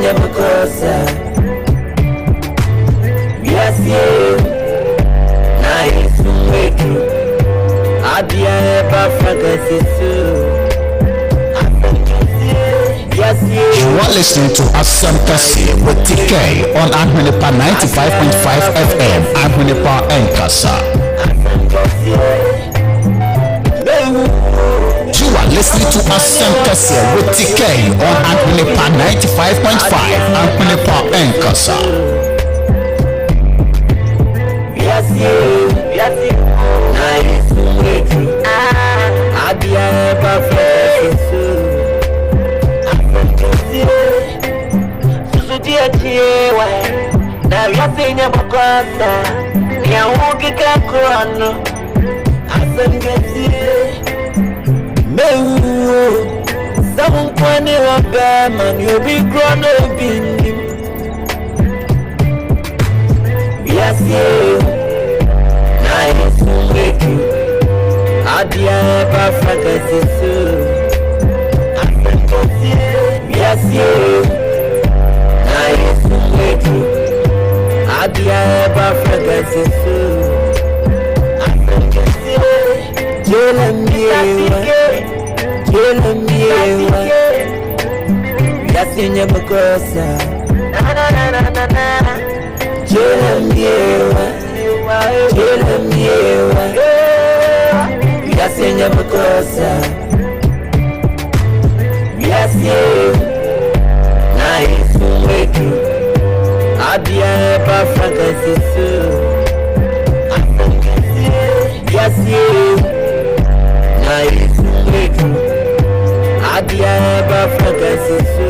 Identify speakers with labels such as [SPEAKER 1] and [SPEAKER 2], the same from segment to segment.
[SPEAKER 1] nyɛ bɔkɔɔ saa. Wiase na yesu eduru. Adeɛ ɛba frankansi so. Asɛm kɛseɛ. Wiase.
[SPEAKER 2] You are listening to Asem Kɛseɛ with TK on Ahwenepa 95.5 FM. Ahwenepa Enkasa.
[SPEAKER 1] Asɛm kɛseɛ. Mewu.
[SPEAKER 2] You are listening to Asem Kɛseɛ with TK on Ahwenepa 95.5. Ahwenepa Enkasa.
[SPEAKER 1] Wiase, wiase, na yesu eduru. Adeɛ ɛba frankansi so. Asɛm kɛseɛ. Susu díẹ̀ díẹ̀ wá. Na wiase nyɛ bɔkɔɔ saa. Nea wo keka korɔ no. Asɛm kɛseɛ. Mewu o. Sɛ wo nko ne wɔ bɛɛma ne obi korɔ na obi nnim. Wiase na yesu eduru. Adeɛ ɛba frankansi so. Asɛm kɛseɛ. Wiase na yesu eduru. Adeɛ ɛba frankansi so. Asɛm kɛseɛ. Jela miewa. Jela miewa. Wiase nyɛ bɔkɔɔ saa. Jela miewa. Jela miewa. Wiase nyɛ bɔkɔɔ saa. Wiase na yesu eduru. Adeɛ ɛba frankansi so. Asɛm kɛseɛ. Wiase na yesu eduru. Adeɛ ɛba frankansi so.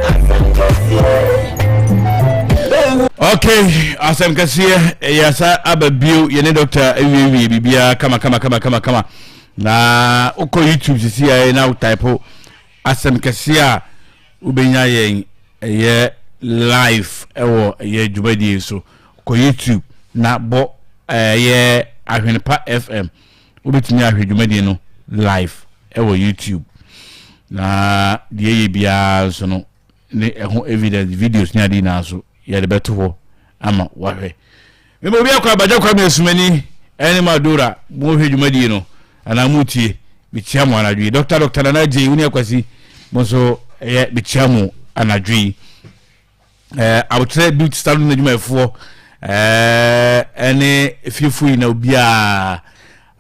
[SPEAKER 1] Asɛm kɛseɛ. Mewu.
[SPEAKER 3] Okay, asɛm kɛseɛ, ɛyɛ asa aba bio. Yɛne doctor awiewie biribiara kama kama kama kama kama. Na wokɔ YouTube sisi a na wotype asɛm kɛseɛ a, wobɛnya yɛn ɛyɛ live ɛwɔ ɛyɛ dwumadie so. Kɔ YouTube na bɔ ɛyɛ Ahwenepa FM, wobɛtumi ahwɛ dwumadie no live ɛwɔ YouTube. Na deɛ ɛyɛ biara nso no ne ɛho evidence, videos ne ade nyinaa so yɛde bɛto hɔ ama wahwɛ. Mema obi akɔ abagya Kwame Asumani ɛne Madora, mohwɛ dwumadie no anaa motie, mekyia mo anadwo yi. Dr Nana Gyei, wo ne Akwasi mo nso ɛyɛ, mekyia mo anadwo yi. Abotrɛ Beauty Salon adwumayɛfoɔ ɛne efiefoɔ yi na obiara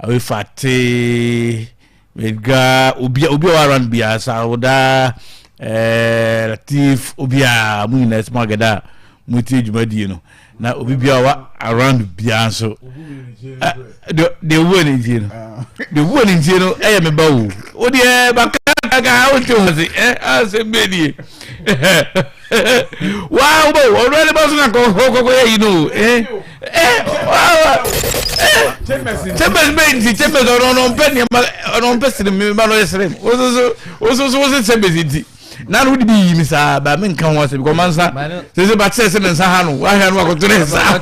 [SPEAKER 3] awefate mega obi obi a ɔwɔ around biara, Sawuda, Latif, obiara, mo nyinaa sɛ mo agada a motie dwumadie no na obi biara ɔwɔ around biara nso. Deɛ owuo ne ntie no, deɛ owuo ne ntie no ɛyɛ me ba o. O deɛ baka kaka o nte ho se ɛ asɛm bɛ nie waa wo ba o, ɔno ɛne ba so na kɔkɔ yɛ yi no ɛ ɛ waa ɛ Chambers bɛ nti Chambers ɔno ɔmpɛ nneɛma, ɔno ɔmpɛ sirim. Mi ba no ɔyɛ sirim, wososo wososo woso Chambers nti na no wode bi yi mi saa ba mi nka ho asɛ because mansa sese ba kyerɛ sɛ ne nsa ha no wahwɛ no wakoto ne nsa.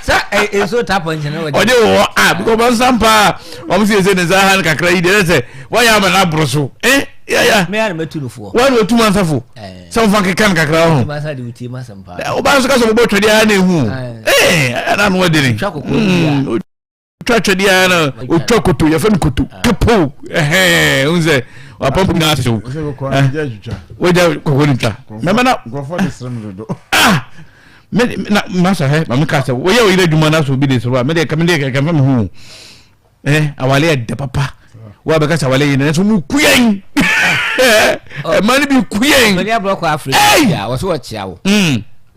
[SPEAKER 4] Sɛ nsuo ta pɔnkye no.
[SPEAKER 3] Ɔde wɔ a because mansa paa wɔn si sɛ ne nsa ha no kakra yi deɛ sɛ wɔyɛ ama no aboro so ɛ yaya.
[SPEAKER 4] Me ara mɛtu no foɔ.
[SPEAKER 3] Wɔn na otu mansa fo sɛ wɔfa keka no kakra ho.
[SPEAKER 4] Mansa de wotie ma sɛm paa.
[SPEAKER 3] Ɔbaa nso ka sɛ ɔbɛbɔ twɛdeɛ ara na ehu ɛɛ ɛna ano ɔde ne
[SPEAKER 4] twa kɔkɔɔ bi a.
[SPEAKER 3] Otwa twɛdeɛ ara na otwa koto, yɛfɛ no koto kapo ɛhɛn n sɛ wapampo nyinaa ahyehyɛ wo wagya kɔkɔɔ no twa mɛmɛ na ah me na masa hɛ maame ka sɛ woyɛ oyere adwuma na so obi de soro a mede mede kɛmɛ me ho ɛ awale ɛdɛ papa wo a bɛka sɛ awale yi na nso mu ku yɛn, ɛma no bi ku yɛn.
[SPEAKER 4] Ɔpɛni aborɔ kɔ Afrika a wɔsɛ wɔkyea wo.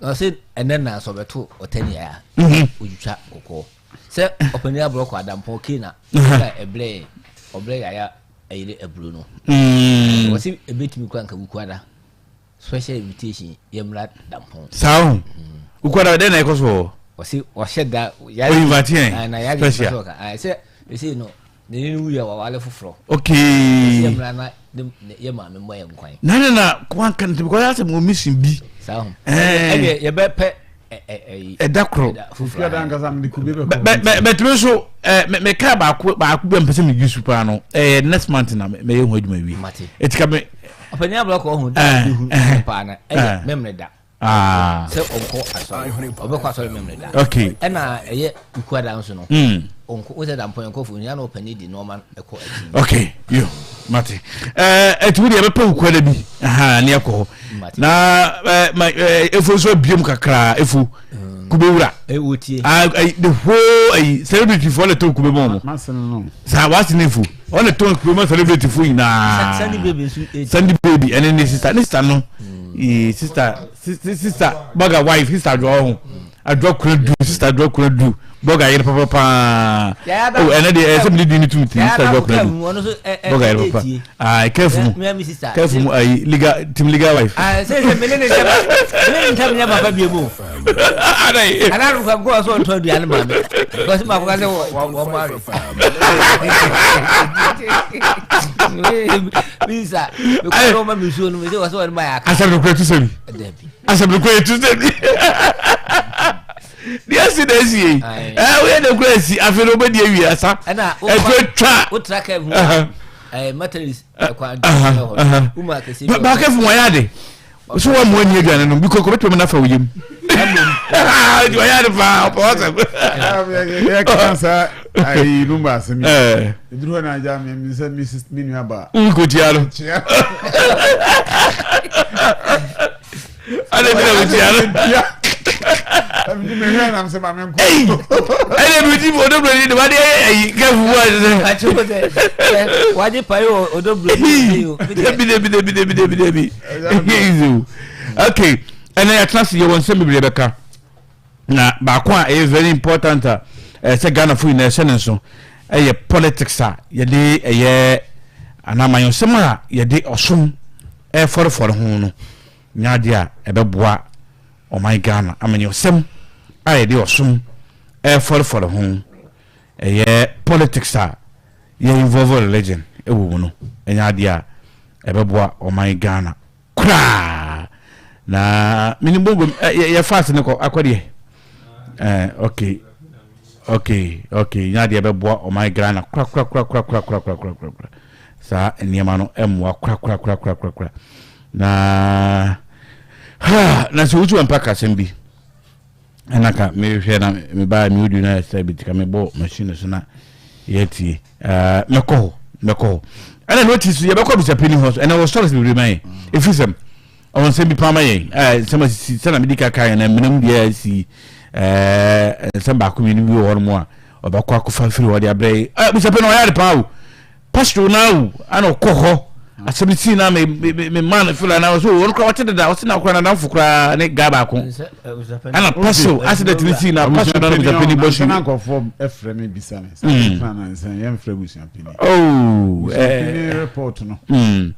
[SPEAKER 4] Ɔsɛ ɛnɛ na sɛ ɔbɛto ɔtani a ɔtwitwa kɔkɔɔ sɛ ɔpɛni aborɔ kɔ adampɔn kena na ɛbrɛ ɔbrɛ yaya ɛyere aburo no. Wɔsɛ ɛbɛtumi kora nka wukuada special invitation yɛmmra dampɔn.
[SPEAKER 3] Saa o, wukuada dɛn na ɛkɔ so wɔ?
[SPEAKER 4] Wɔsɛ ɔhyɛ da.
[SPEAKER 3] O invite yɛn?
[SPEAKER 4] Na yare
[SPEAKER 3] special
[SPEAKER 4] sɛ ɛsei no n'ani no wuya wawale foforɔ. Yɛmmra na yɛ maame mmɔ yɛn nkwan.
[SPEAKER 3] Na ne na wanka nti because asɛ mo mission bi.
[SPEAKER 4] Saa ho ɛnɛ yɛbɛpɛ.
[SPEAKER 3] Ɛda koro. Bɛtumi nso meka baako baako bi a mpɛ sɛ megi so paa no ɛyɛ next month na mɛyɛ ho adwuma wie. Ɛti ka me.
[SPEAKER 4] Ɔpanyin abirɛ kɔ ɔho da bi hu paa na ɛyɛ mɛmɛ da.
[SPEAKER 3] Ah.
[SPEAKER 4] Sɛ ɔnkɔ asɔre ɔbɛkɔ asɔre mɛmɛ da.
[SPEAKER 3] Okay.
[SPEAKER 4] Ɛna ɛyɛ ikuada nso no. Ɔnkɔ wosɛ da mpɔn nkɔfo nyɛ na ɔpanyin di nneɛma ɛkɔ akyi.
[SPEAKER 3] Okay yo mate ɛɛ ɛtumi deɛ ɛbɛpɛ okuada bi ahan ne ɛkɔ hɔ na ɛɛ ma ɛɛ efo nso abiem kakra efo mm. kubewura.
[SPEAKER 4] Ɛwɔ
[SPEAKER 3] ah ɛyi the whole ɛyi celebrity fo ɔna tɔn kube mɔ ɔmo. Saa wasi ne fo ɔna tɔn kube mɔ celebrity fo nyinaa.
[SPEAKER 4] Sandy baby nso. Eh,
[SPEAKER 3] Sandy baby ɛne ne sister ne sister no. Mm. Sister sister baga wife sister adwoa ho. Adwoa kura du sister adwoa kura du bɔga yere papa paa o ɛnɛ deɛ ɛsɛ mi de di ne tum ti sister adwoa kura du bɔga yere papa aa kɛfu mu kɛfu mu ayi legal team legal wife.
[SPEAKER 4] sɛ sɛ mene ne ntɛm mene ne ntɛm nyɛ papa bie mu
[SPEAKER 3] adayi
[SPEAKER 4] anaa no kɔ so ɔtɔ aduane ma me because ma kɔ sɛ wɔ wɔ mo awe bisa mekɔ sɛ ɔma me nsuo no me sɛ wɔ sɛ wɔne ma yɛ aka
[SPEAKER 3] asɛm no kura tu sɛ bi
[SPEAKER 4] dabi
[SPEAKER 3] asɛm no kura tu sɛ bi deɛ asi na asi yei ɛɛ woyɛ de kura asi afei na wobɛdi awie asa ɛto atwa
[SPEAKER 4] wotra ka hu ɛɛ materis ɛkwan hɔ wuma kɛse bi
[SPEAKER 3] baaka fi wɔn ayɛ ade so wɔn mu ani aduane no bi kɔkɔ bɛtumi nafa wo yam nti wɔyɛ ade paa ɔpɛ wɔsɛm
[SPEAKER 5] yɛ kasa saa ayi numba asɛm yi ɛduru hɔ na agya me sɛ me nua baa
[SPEAKER 3] nkotia no ade bi na wotia no ɛnna bi ti odobroni de wade ayɛ ayi kɛfu mu ase
[SPEAKER 4] sɛ wade pae wɔ odobroni
[SPEAKER 3] debi debi debi debi debi debi ɛyɛ easy o okay ɛnna yɛatena se yɛwɔ nsɛm bebree bɛka na baako a ɛyɛ very important a ɛsɛ Ghana fo nyinaa ɛhyɛ ne nso ɛyɛ politics a yɛde ɛyɛ anaa amanyɔsɛm a yɛde ɔsom ɛfɔrefɔre ho no nyɛ adeɛ a ɛbɛboa ɔman Ghana. Amanyɔsɛm a yɛde ɔsom ɛfɔrefɔre ho ɛyɛ politics a yɛ involve religion ɛwɔ mu no ɛnyɛ adeɛ a ɛbɛboa ɔman Ghana koraa. Na menim bongo yɛ fast ne kɔ akɔ deɛ eh, okay okay okay nyɛ adeɛ ɛbɛboa ɔman Ghana kora kora kora kora kora kora kora kora kora saa nneɛma no mmoa kora kora kora kora kora kora na ha na sɛ wotu mpa kasɛm bi ɛna ka mehwɛ na mebaa me audio na ɛsɛ bi ka mebɔ machine so na yɛatie ɛɛ mɛkɔ hɔ mɛkɔ hɔ ɛna na ɔti so yɛbɛkɔ abusapɛni hɔ so ɛna wɔ stories bebree ma yɛn ɛfiri sɛm ɔwɔ nsɛm bi paa ma yɛn ɛɛ nsɛm asisi sɛna medi kaka yɛn na mmenam deɛ asi ɛɛ nsɛm baako mmienu bi wɔ hɔ nom a ɔbɛkɔ akɔfa firi hɔ de abrɛ yi ɛɛ abusapɛni ɔyɛ ade paa o Pastor no awu ana ɔkɔ hɔ asɛm sii na me me me man fila na ɔsɛ ɔno koraa ɔte deda ɔsɛ na koraa nadamfo koraa ne guy baako ana pastor accident ne sii na pastor na abusuapɛni bɔ su.
[SPEAKER 5] Na nkɔfoɔ ɛfrɛ me bisa me sɛ mm. na nsɛn yɛn frɛ abusuapɛni.
[SPEAKER 3] Oh
[SPEAKER 5] ɛɛ report no.
[SPEAKER 3] Mm.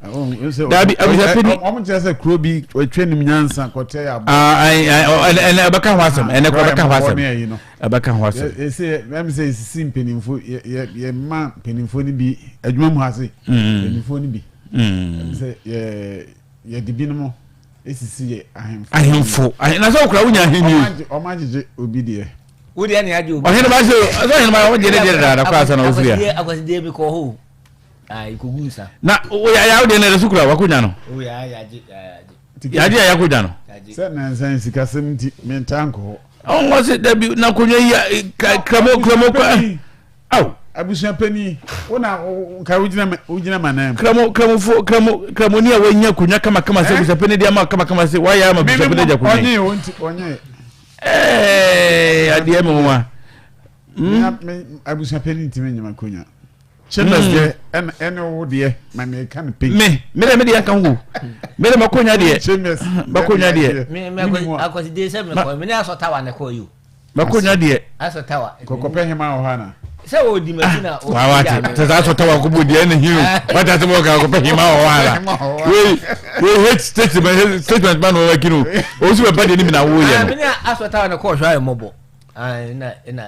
[SPEAKER 3] Dabi abusuapɛni.
[SPEAKER 5] Ɔmo kyerɛ sɛ kuro bi otwa nim nyansa kɔtɛ yɛ
[SPEAKER 3] abo. Ɛnɛ ɛnɛ ɛbɛka ho asɛm ɛnɛ kɔ ɛbɛka ho asɛm. Ɛbɛka ho asɛm.
[SPEAKER 5] Ɛsɛ ɛm sɛ esisi mpanimfo yɛ yɛ yɛ mma mpanimfoɔ no bi adwuma mu ha se. Mpanimfoɔ no bi. Ɛm sɛ yɛ yɛde binom esisi yɛ ahemfo.
[SPEAKER 3] Ahemfo na sɛ okura wonya ahenni.
[SPEAKER 5] Ɔmo agyegye obi deɛ.
[SPEAKER 4] Wo deɛ ne agye obi.
[SPEAKER 3] Ɔhene ba sɛ ɔsɛ ɔhene ba ɔgye ne deɛ dada kɔ asa na ofiri
[SPEAKER 4] a. Akwasideɛ bi kɔ hɔ o.
[SPEAKER 3] Na oyɛ ayaw deɛ na ɛda so kura wakonya no. Yagye a yɛakɔdwa no.
[SPEAKER 5] Sɛ nansa sikasɛm nti mentaa nkɔ hɔ.
[SPEAKER 3] Ɔwɔ se dabi na akonnwa yi kramo kramo kɔ. Aw.
[SPEAKER 5] Abusua panyin wo na nka wogyina wogyina ma nan mu.
[SPEAKER 3] Kramo kramofo kramo kramoni a wanya akonnwa kama kama sɛ abusua panyin de ama kama kama sɛ wayɛ ama abusua panyin agya akonnwa yi.
[SPEAKER 5] Ɔnye o nti ɔnye.
[SPEAKER 3] Ɛɛ adeɛ mi nwa.
[SPEAKER 5] Me abusua panyin ntumi nyɛ ma akonnwa. Chambers hmm. deɛ ɛna ɛne wo deɛ ma mi ka no pay.
[SPEAKER 3] Me me de me deɛ nka ho me de makonya deɛ.
[SPEAKER 5] Chambers
[SPEAKER 3] makonya deɛ.
[SPEAKER 4] Me me akwasi sɛ me kɔ me ne asɔ tawa na kɔ yi o.
[SPEAKER 3] Makonya deɛ.
[SPEAKER 4] Asɔ tawa.
[SPEAKER 5] Kɔkɔpɛ hema wɔ hɔ ana.
[SPEAKER 4] Sɛ o di ma ti na o.
[SPEAKER 3] Wa wa te sɛ asɔ tawa ko bu deɛ ɛna hin o wata sɛ mo ka kɔpɛ hema wɔ hɔ ana. Wei wei hate statement statement ma na wɔn akyi no o si bɛ ba deɛ ni mi na wo yɛ no.
[SPEAKER 4] Me ne asɔ tawa na kɔ ɔhwɛ ayɛ mɔbɔ. na na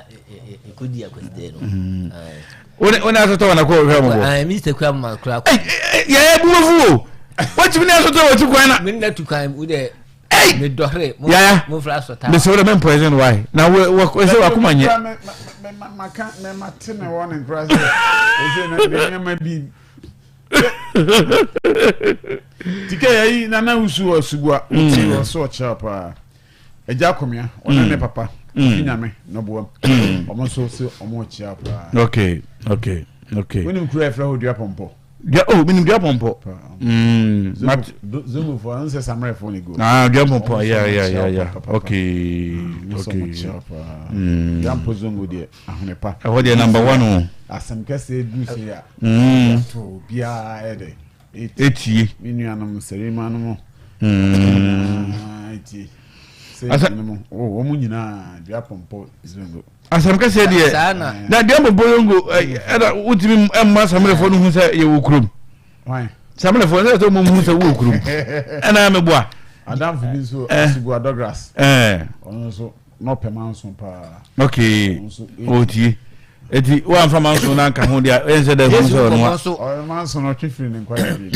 [SPEAKER 4] ɛkɔdi akwasidɛ no
[SPEAKER 3] wo ne asotɔ wana kɔ hwɛ mɔbɔ
[SPEAKER 4] minista kura ma kura kɔ
[SPEAKER 3] yɛyɛ bumafu o watumi ne asotɔ wɔ ti kwan na
[SPEAKER 4] mene na tu kwan wo dɛ.
[SPEAKER 3] Hey! Yaya, mesɛ wode me poison why? Na wo wo sɛ wakoma nyɛ.
[SPEAKER 5] Maka mɛma te ne wɔ ne nkora sɛ ɛsɛ na nneɛma bi. Tikɛ yɛyi nana wusu wɔ subua wotie wɔ so ɔkyerɛ paa. Agya Akomea ɔne ne papa Kofi Nyame nɔboam ɔmo nso se ɔmo rekyea paa.
[SPEAKER 3] Okay, okay, okay.
[SPEAKER 5] Wonim kuro a yɛfrɛ hɔ Dua Pɔmpɔ?
[SPEAKER 3] Dua oh, menim Dua Pɔmpɔ.
[SPEAKER 5] Mm. Zongo fo, ɔno sɛ Samrɛ fo ne go.
[SPEAKER 3] Ah, Dua Pɔmpɔ, yeah, yeah, yeah, yeah. Okay, okay.
[SPEAKER 5] Mm. Dua Pɔmpɔ Zongo deɛ ahone pa.
[SPEAKER 3] Ɛhɔ deɛ number one o.
[SPEAKER 5] Asɛm kɛseɛ duru se a. Mm. To biara ɛdɛ.
[SPEAKER 3] Etie.
[SPEAKER 5] Me nuanom nsɛrima no mo. Mm. Etie. Sɛ no mo, wɔn nyinaa dua pɔmpɔ zongo.
[SPEAKER 3] Asɛm kɛseɛ deɛ na dua pɔmpɔ zongo ɛna wotumi mma samelɛfoɔ no hu sɛ yɛwɔ kurom. Samelɛfoɔ sɛ sɛ wɔn hu sɛ wowɔ kurom ɛna meboa.
[SPEAKER 5] Adamfo bi nso Asubua Douglas. Ɔno nso na ɔpɛ manso paa.
[SPEAKER 3] Okay. Ɔtie. Eti woamfa manso no anka ho deɛ ɛyɛ sɛ dɛ hu sɛ ɔno a.
[SPEAKER 5] Ɔyɛ manso no ɔtwe firi ne nkwadaa bi.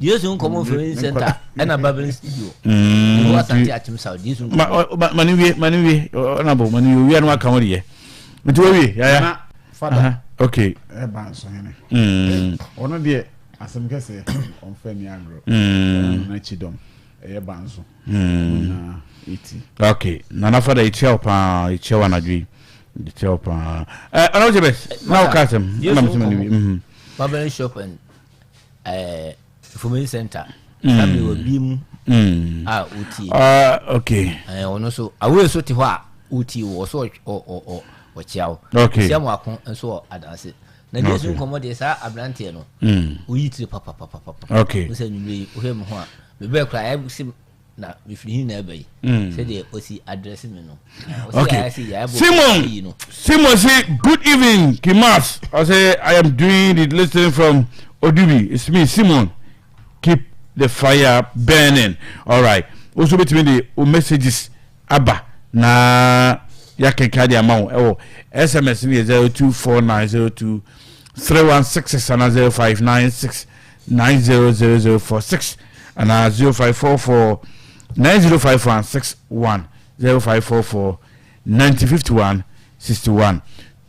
[SPEAKER 4] Yesu nkɔmɔ mfoni center ɛna Babylon studio. Ɛwɔ Asante Akyem South Yesu
[SPEAKER 3] nkɔmɔ. Ma ne wie ma ne wie ɔna bɔ ma ne wie owia no aka ho deɛ. Nti wawie yaya.
[SPEAKER 5] Na fada.
[SPEAKER 3] Okay.
[SPEAKER 5] Ɛba nso hene. Ɔno deɛ asɛm kɛseɛ ɔmfa ni agorɔ. Ɔno n'akyi dɔm. Ɛyɛ ba nso. Ɔmo nyinaa ɛti.
[SPEAKER 3] Ok nana fada yɛkyia wo paa yɛkyia wo anadwo yi yɛkyia wo paa eh, ɔna wokyɛ bɛs na woka asɛm na mesɛ mane wi
[SPEAKER 4] Barbering shop and eh, information center mm. wɔ bi mu a wotie
[SPEAKER 3] ok
[SPEAKER 4] ɔno nso awei nso te hɔ a wotie wɔ so ɔkyia wo
[SPEAKER 3] ok
[SPEAKER 4] sia mu ako nso wɔ adanse Na Yesu nkɔmmɔ deɛ saa aberanteɛ no oyi tiri papapapapa.
[SPEAKER 3] Okay.
[SPEAKER 4] Wo sɛ nwumire yi wohwɛ me ho a mebɛɛ koraa ayɛ sɛ na mefiri hin na ɛba yi. Sɛdeɛ ɔsi adrɛse me no.
[SPEAKER 3] Okay. Simon Simon say good evening Kimas. I say I am doing the listening from Odubi. It's me Simon. Keep the fire burning. All right. Also between the messages aba na yɛakenkan de ama wo ɛwɔ sms no yɛ 0249023166 anaa 0596900046 anaa 0544905161 0544 9051 61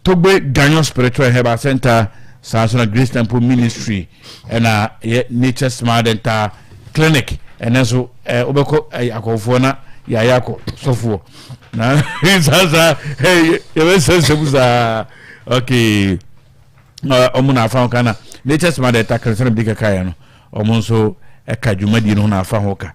[SPEAKER 3] Togbe Ganyo Spiritual and Herbal Center, saa nso na Grace Temple Ministry ɛna yɛ Nature Smile Dental Clinic. Ɛnɛ nso ɛɛ wobɛkɔ ɛyɛ akɔfoɔ na yɛayɛ akɔ sɔfoɔ na saa saa ɛyɛ yɛbɛsɛsɛ mu saa okay ɔmo na afa ho ka na Nature Smile Dental Clinic sɛnɛ bi kaka yɛ no. Wɔn nso ka dwumadie no ho na afa ho ka.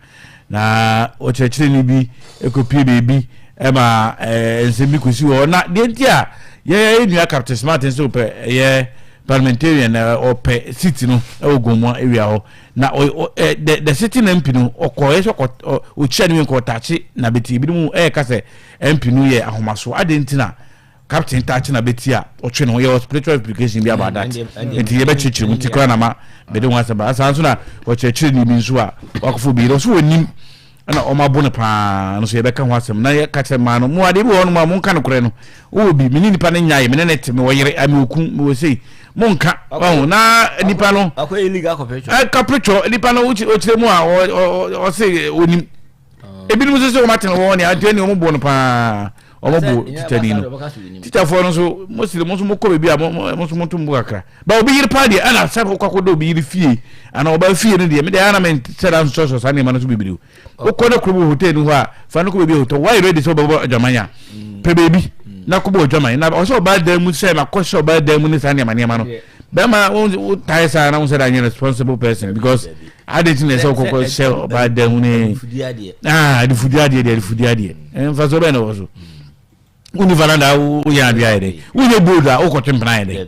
[SPEAKER 3] Na ɔkyerɛkyerɛni bi kɔpie baabi ma nsɛm bi kɔsi hɔ. Na deɛ nti a yɛyɛ nua Captain Smart nso pɛ ɛyɛ parliamentarian na ɔpɛ seat no wɔ Gomoa area hɔ. Na the sitting MP no ɔkɔ ɛsɛ ɔkɔ ɔkyia ne nkɔ ɔtakye na bɛti ebinom ɛyɛ ka sɛ MP no yɛ ahomaso. Adeɛ nti na Captain taa kye na bɛti a ɔtwe ne ho yɛwɔ spiritual implication bi about that nti yɛbɛkyerɛkyerɛ mu nti koraa na ma mede ho asɛm ba saa nso na ɔkyerɛkyerɛ ne bi nso a wakɔfo bi ɔso wɔnim ɛna ɔma abo no paa no so yɛbɛka ho asɛm na yɛka kyerɛ mmaa no mo adeɛ bi wɔ hɔ nom a monka nokorɛ no wowɔ bi mene nipa no nyae mene ne te mewɔ yere mewɔ kun mewɔ sei monka ɔho na nipa no ɛkapetwɔ nipa no wokyerɛ mu a ɔse ɔnim ebinom nso sɛ wɔn atene wɔn nea nti ɛne wɔn bo no paa wɔn bo tikyani no tikyafoɔ no nso mo siri mo nso mo kɔ baabi a mo mo nso mo nto mo kakra ba obi yere paa deɛ ɛna sɛ kɔkɔ akɔda obi yere fie ana ɔba fie no deɛ me deɛ ɛna me sɛ da nsɔsɔ saa nneɛma no so bebree o wokɔ ne kurom hotel no hɔ a fa no kɔ baabi a hotel wɔayɛ ready sɛ ɔbɛbɔ adwaman a pɛ baabi na kɔbɔ adwaman na ɔsɛ ɔbaa dan mu sɛ makɔ sɛ ɔbaa dan mu ne saa nneɛma nneɛma no bɛrima wo tae saa na wo sɛ da nyɛ responsible person because Adɛn nti na ɛsɛ wokɔkɔ hyɛ ɔbaa dan mu ne ah adifudi adeɛ deɛ adifudi adeɛ mfa so bɛn na wɔ so wonni veranda woyɛ adeɛ ayɛ dɛ wonyɛ bold a wokɔtwe mpena ayɛ dɛ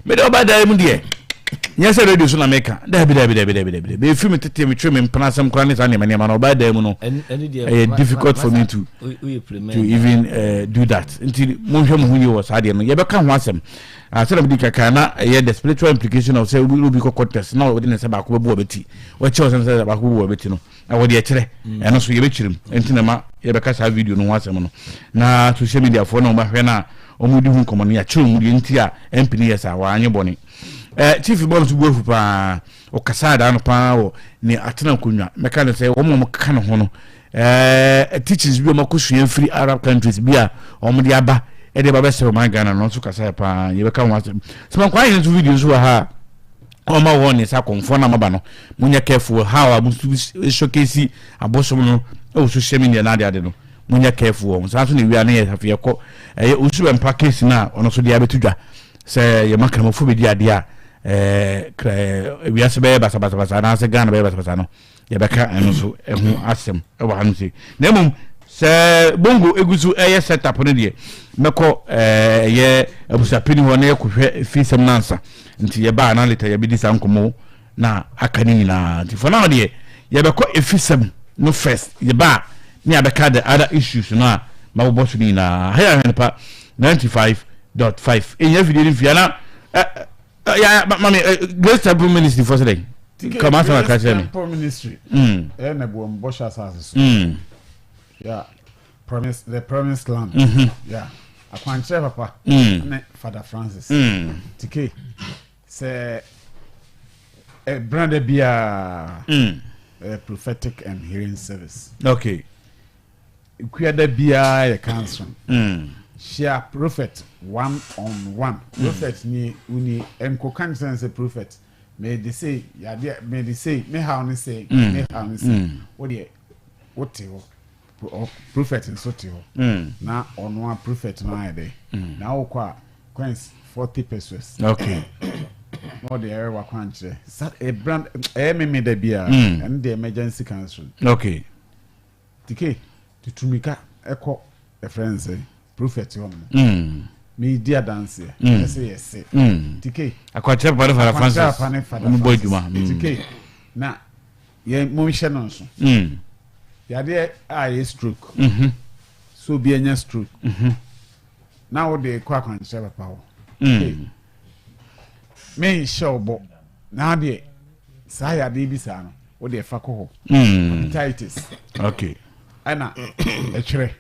[SPEAKER 3] mede ɔbaa dan mu deɛ nyɛ sɛ radio so na meka dabi dabi dabi dabi dabi dabi efi mi tete mi twe mi mpena asɛm koraa ne saa nneɛma nneɛma na ɔbaa dan mu no ɛyɛ difficult for me to to even uh, do that nti monhwɛ mo ho yie wɔ saa deɛ no yɛbɛka ho asɛm Ah, sɛdeɛ mede kaka na ɛyɛ the spiritual implication of sɛ obi obi kɔ contest na ɔde ne nsa baako bɛbu ɔbɛti wɔkyerɛ ɔsɛ nsa baako bɛbu ɔbɛti no na wɔde ɛkyerɛ mm. ɛno so yɛbɛkyerɛ mu ɛnti na ma yɛbɛka saa video no ho asɛm no na social media foɔ na wɔbɛhwɛ no a wɔn di ho nkɔmɔ no yɛakyerɛ mu deɛ nti a MP no yɛ saa wɔanyɛ bɔne ɛɛ chief bɔ no so bu afu paa. Ɔkasaa daa no paa wɔ ne atena nkonnwa. Mɛka no sɛ wɔn a wɔkeka ne ho no, ɛɛ teachings bi a wɔakɔsua firi Arab countries bi a wɔde aba ɛde ba bɛsɛ ɔman Ghana no nso kasaeɛ paa. Yɛbɛka ho asɛm. Sɛmankwaa Hene nso video nso wɔ ha a ɔma wɔn ne sɛ akɔmfoɔ no a maba no, monyɛ careful how a mo showcase abosom no wɔ social media no ade ade no, monyɛ careful wɔ ho. Saa nso na ewia no yɛ afei yɛkɔ ɛyɛ Owusu Bɛmpa case no a ɔno nso de abɛto dwa sɛ yɛma Kramofo bɛdi adeɛ a ɛɛ wiase bɛyɛ basabasabasa anaasɛ Ghana bɛyɛ basabasa no, yɛbɛka ɛno nso ɛho asɛm ɛwɔ ha no sei. Na mmom sɛ bongo egu so ɛyɛ set up no deɛ, mɛkɔ ɛyɛ abusuapɛni hɔ na yɛkɔhwɛ fi sɛm no ansa. Nti yɛbaa na later yɛbɛdi saa nkɔmmɔ na aka no nyinaa. Nti for now deɛ yɛbɛkɔ efi sɛm no first, yɛbaa ne yɛabɛka the other issues no a mabobɔ so no nyinaa. Ha yɛ Ahwɛnepa 95.5 ɛnya fidie no mfie ana ya mami Grace Temple Ministry fɔ sɛ dɛn kama asɛm aka kyerɛ me.
[SPEAKER 5] Temple Ministry ɛyɛ na buom bɔhyɛ asase so, yeah, promise, the promised land, yeah. Akwankyerɛ papa ne Father Francis Tike sɛ ɛbrada biara prophetic and healing service. Kuada biara yɛ counseling. Hyia prophet one on one. Prophet nie, wonie, nkɔka nkyerɛ no sɛ prophet mede sei yadeɛ, mede sei me haw ne sei, me haw ne sei. Wo deɛ wote hɔ, prophet nso te hɔ na ɔno a prophet no ayɛ dɛ na wokɔ a coins 40 pesos na ɔde ɛyɛ wakwankyerɛ sa ɛbran ɛyɛ meme da biara. Ɛno deɛ emergency counseling. Tike tutu mirika kɔ ɛfrɛ no sɛ prophet hɔ nom. Medi adanseɛ. Ɛsɛ yɛse. Tike.
[SPEAKER 3] Akwankyerɛ papa ne Father Francis.
[SPEAKER 5] Akwankyerɛ papa ne Father
[SPEAKER 3] Francis.
[SPEAKER 5] Bɔ adwuma. Tike na yɛn mo nhyɛ no nso. Yadeɛ a yɛ stroke. So obi anya stroke. Na wo de kɔ akwankyerɛ papa hɔ. Tike. Menhyɛ wo bɔ. Na adeɛ saa yadeɛ bi saa no wo deɛ fa kɔ hɔ. Hepatitis. Ɛna ɛtwerɛ.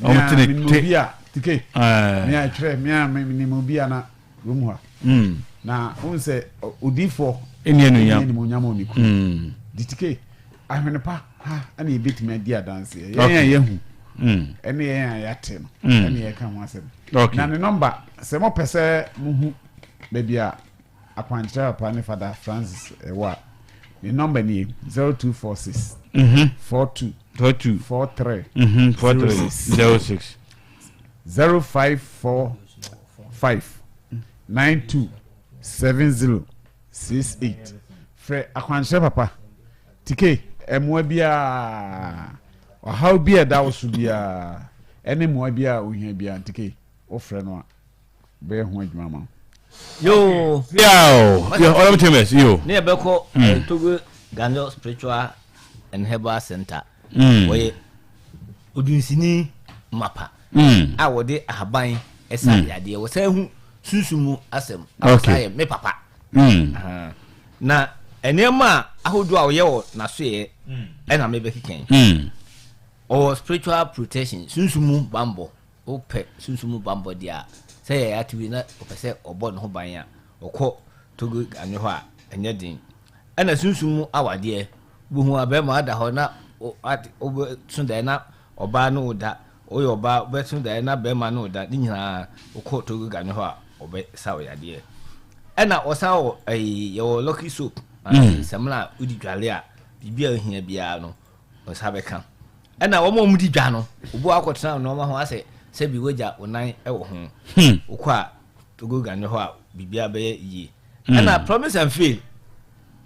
[SPEAKER 3] Ɔmo te ne
[SPEAKER 5] te. Obi a tike. Mea ɛtwerɛ mea menim obi a na room hɔ. Na n sɛ odiifoɔ.
[SPEAKER 3] Ɛni anuonyam.
[SPEAKER 5] Ɛni animuonyam wɔ ne kuro. Di tike ahwene pa ha ɛna ebetumi adi adanseɛ. Yɛn a yɛhu. Ɛne yɛn a yɛate no. Ɛne yɛka ho asɛm. Na ne nɔmba sɛ mo pɛ sɛ mo hu baabi a Akwankyerɛ Papa ne Father Francis wɔ a, ne nɔmba nie, 0246 42
[SPEAKER 3] 42
[SPEAKER 5] 43
[SPEAKER 3] 43 06.
[SPEAKER 5] 0545 92 70 68. Frɛ Akwankyerɛ Papa. Tike, mmoa biara, ɔhaw bi a ɛda wo so biara, ɛne mmoa biara a wohia biara, Tike, wofrɛ no a, bɛyɛ ho adwuma ma wo.
[SPEAKER 4] Yoo.
[SPEAKER 3] Yo, yo, Honorable Chambers, yo.
[SPEAKER 4] Ne yɛbɛkɔ Togo Ganyo Spiritual and Herbal Center. Wɔyɛ odunsini mapa a wɔde ahaban ɛsa yadeɛ. Wɔsan hu sunsum mu asɛm a wɔsan yɛ me papa. Na nneɛma a ahodoɔ a wɔyɛ wɔ n'asoeɛ ɛna mebɛkeka yi. Ɔwɔ spiritual protection, sunsum mu bammɔ. Wopɛ sunsum mu bammɔ deɛ a, sɛ yɛyɛ ate wei na ɔpɛ sɛ ɔbɔ ne ho ban a, ɔkɔ Togo anwe hɔ a, ɛnyɛ den. Ɛna sunsum mu awadeɛ, wobɛhu a bɛrima ada hɔ na wobɛso daeɛ na ɔbaa ne wo da, woyɛ ɔbaa wobɛso daeɛ na bɛrima ne wo da, ne nyinaa wokɔ Togo anwe hɔ a, ɔbɛsa wo yadeɛ. Ɛna ɔsan wɔ ɛyi, yɛwɔ lucky soap, samina a wodi dwale a, biribi a ohia biara no, wo nsa bɛka. Ɛna wɔn a wɔdi dwa no, obi wɔ akɔtena nneɛma ho asɛ sɛbi wagya wo nan wɔ ho. Wokɔ a Togo Gane hɔ a biribiara bɛyɛ yie. Ɛna promise and fail.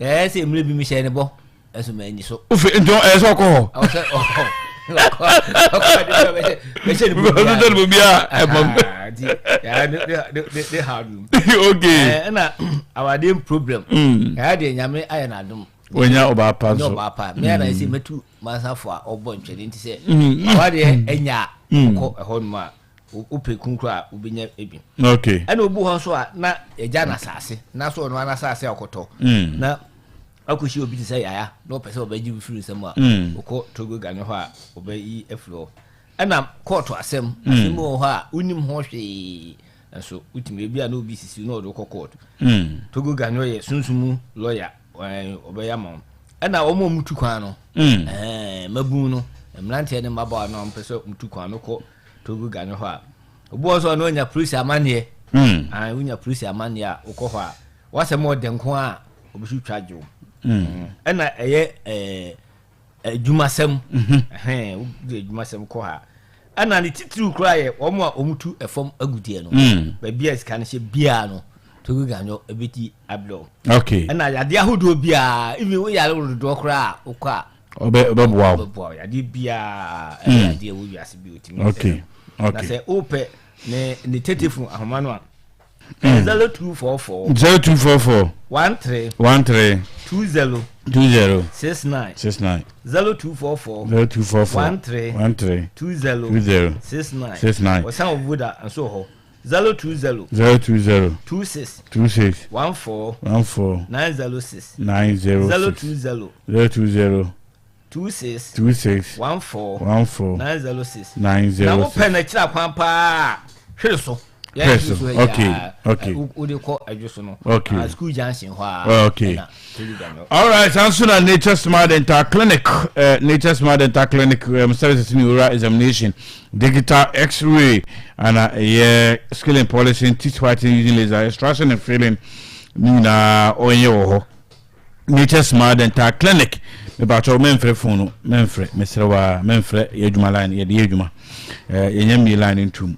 [SPEAKER 4] Ɛyɛ sɛ mmerɛ bi mehyɛ ne bɔ ɛso manni so.
[SPEAKER 3] Ofe nti ɛyɛ sɛ ɔkɔ hɔ.
[SPEAKER 4] Ɔsɛ ɔkɔ. Ɔkɔ ɔkɔ bɛhyɛ ne bɔ biara.
[SPEAKER 3] Bɛhyɛ ne bɔ biara ɛmam.
[SPEAKER 4] Nti yɛa ne ne ne ne ha dum.
[SPEAKER 3] Okay.
[SPEAKER 4] Ɛna awadeɛ problem. Ɛyɛ deɛ Nyame ayɛ n'adom.
[SPEAKER 3] Wɔnya ɔbaa pa
[SPEAKER 4] nso. Ɔnya ɔbaa pa. Mmea na ɛsɛ mɛtu mansafo a ɔbɔ ntwɛne nti sɛ awadeɛ anya a wokɔ ɛhɔ nom a wopɛ kun koraa a wobɛnya bi.
[SPEAKER 3] Okay.
[SPEAKER 4] Ɛna obu hɔ nso a na yɛgya no asase na so ɔno ara asase a ɔkɔtɔ na akɔhyia obi te sɛ yaya na ɔpɛ sɛ ɔbɛgye wo firi nsam a wokɔ Togo Gane hɔ a ɔbɛyi afiri hɔ. Ɛna kɔɔto asɛm asɛm bi wɔ hɔ a wonim ho hwee. Nso wotumi ebi a na obi sisi na ɔde kɔ court. Togo Ganyo yɛ sunsum mu lawyer, ɔbɛyɛ ama wo. Ɛna wɔn a wɔtu kwan no, mmabun no, mmeranteɛ ne mmabaawa no a wɔpɛ sɛ wɔtu kwan no kɔ Togo Ganyo hɔ a, obi wɔ hɔ sɛ ɔno anya polisi amanneɛ. Wonya polisi amanneɛ a wokɔ hɔ a, w'asɛm ɔdɛ nko a obi twa gye wo. Ɛna ɛyɛ adwumasɛm, wode adwumasɛm kɔ ha. Ɛna ne titiriw koraa yɛ wɔn a wɔtu fam agudeɛ no. Baabi a sika no hyɛ biara no, Togo Ganyo ɛbɛti abrɛ wo.
[SPEAKER 3] Okay.
[SPEAKER 4] Ɛna yadeɛ ahodoɔ biara, even wo yare wo dodoɔ koraa a, wokɔ a,
[SPEAKER 3] Ɔbɛ ɔbɛboa wo.
[SPEAKER 4] Ɔbɛboa wo. Yadeɛ biara, ɛyɛ yadeɛ wɔ wiase bi otumi.
[SPEAKER 3] Okay. Okay.
[SPEAKER 4] Na sɛ wopɛ ne ne tetefo ahoma no a, 0244.
[SPEAKER 3] 0244.
[SPEAKER 4] 13.
[SPEAKER 3] 13.
[SPEAKER 4] 20.
[SPEAKER 3] 20.
[SPEAKER 4] 69.
[SPEAKER 3] 69.
[SPEAKER 4] 0244.
[SPEAKER 3] 0244.
[SPEAKER 4] 13.
[SPEAKER 3] 13.
[SPEAKER 4] 20.
[SPEAKER 3] 20.
[SPEAKER 4] 69.
[SPEAKER 3] 69.
[SPEAKER 4] Wɔsan wɔ Voda nso wɔ hɔ. 020.
[SPEAKER 3] 020.
[SPEAKER 4] 26.
[SPEAKER 3] 26.
[SPEAKER 4] 14.
[SPEAKER 3] 14.
[SPEAKER 4] 906.
[SPEAKER 3] 906.
[SPEAKER 4] 020.
[SPEAKER 3] 020.
[SPEAKER 4] 26.
[SPEAKER 3] 26.
[SPEAKER 4] 14.
[SPEAKER 3] 14.
[SPEAKER 4] 906.
[SPEAKER 3] 906.
[SPEAKER 4] Na wopɛ n'akyiri akwan paa hwere so.
[SPEAKER 3] Hwere so. Okay. Okay.
[SPEAKER 4] Wode kɔ adwo so no.
[SPEAKER 3] Okay.
[SPEAKER 4] School junction hɔ a.
[SPEAKER 3] Okay. All right. Sanso na Nature Smart Dental Clinic. Nature Smart Dental Clinic services ni oral examination, digital X-ray, and yeah, scaling, polishing, teeth whitening using laser, extraction and filling. Ni nyinaa ɔnyɛ wɔ hɔ. Nature Smart Dental Clinic. Mepakyɛw mɛmfrɛ phone no, mɛmfrɛ, mesrɛ wo ara, mɛmfrɛ yɛ adwuma line, yɛde yɛ adwuma. Yɛnyɛ mmie line ntum.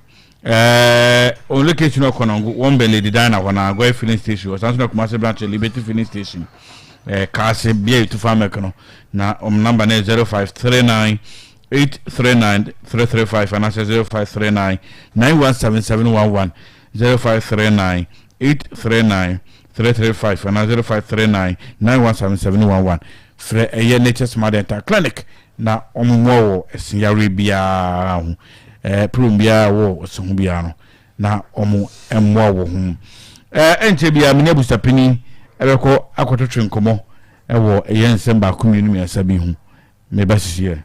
[SPEAKER 3] On location ɔkɔnɔngo, wɔn bɛn Lady Diana hɔ na Agoye filling station, ɔsan so na Kumasi branch Liberty filling station. Kaase bea yɛtu fa milk no, na wɔn number no yɛ 0539 839 335 anaasɛ 0539 917711 0539 839 335 anaa 0539 917711. Frɛ ɛyɛ Nature Smart Dental Clinic na wɔmmoa wɔ ɛse yareɛ biara ho. Ɛɛ problem biara wɔ ɛse ho biara no na wɔn mmoa wɔ ho. Ɛɛ ɛnkyɛ biara me ne abusuapanin ɛbɛkɔ akɔtwetwe nkɔmmɔ ɛwɔ ɛyɛ nsɛm baako mmienu mmiɛnsa bi ho. Meba sisiɛ.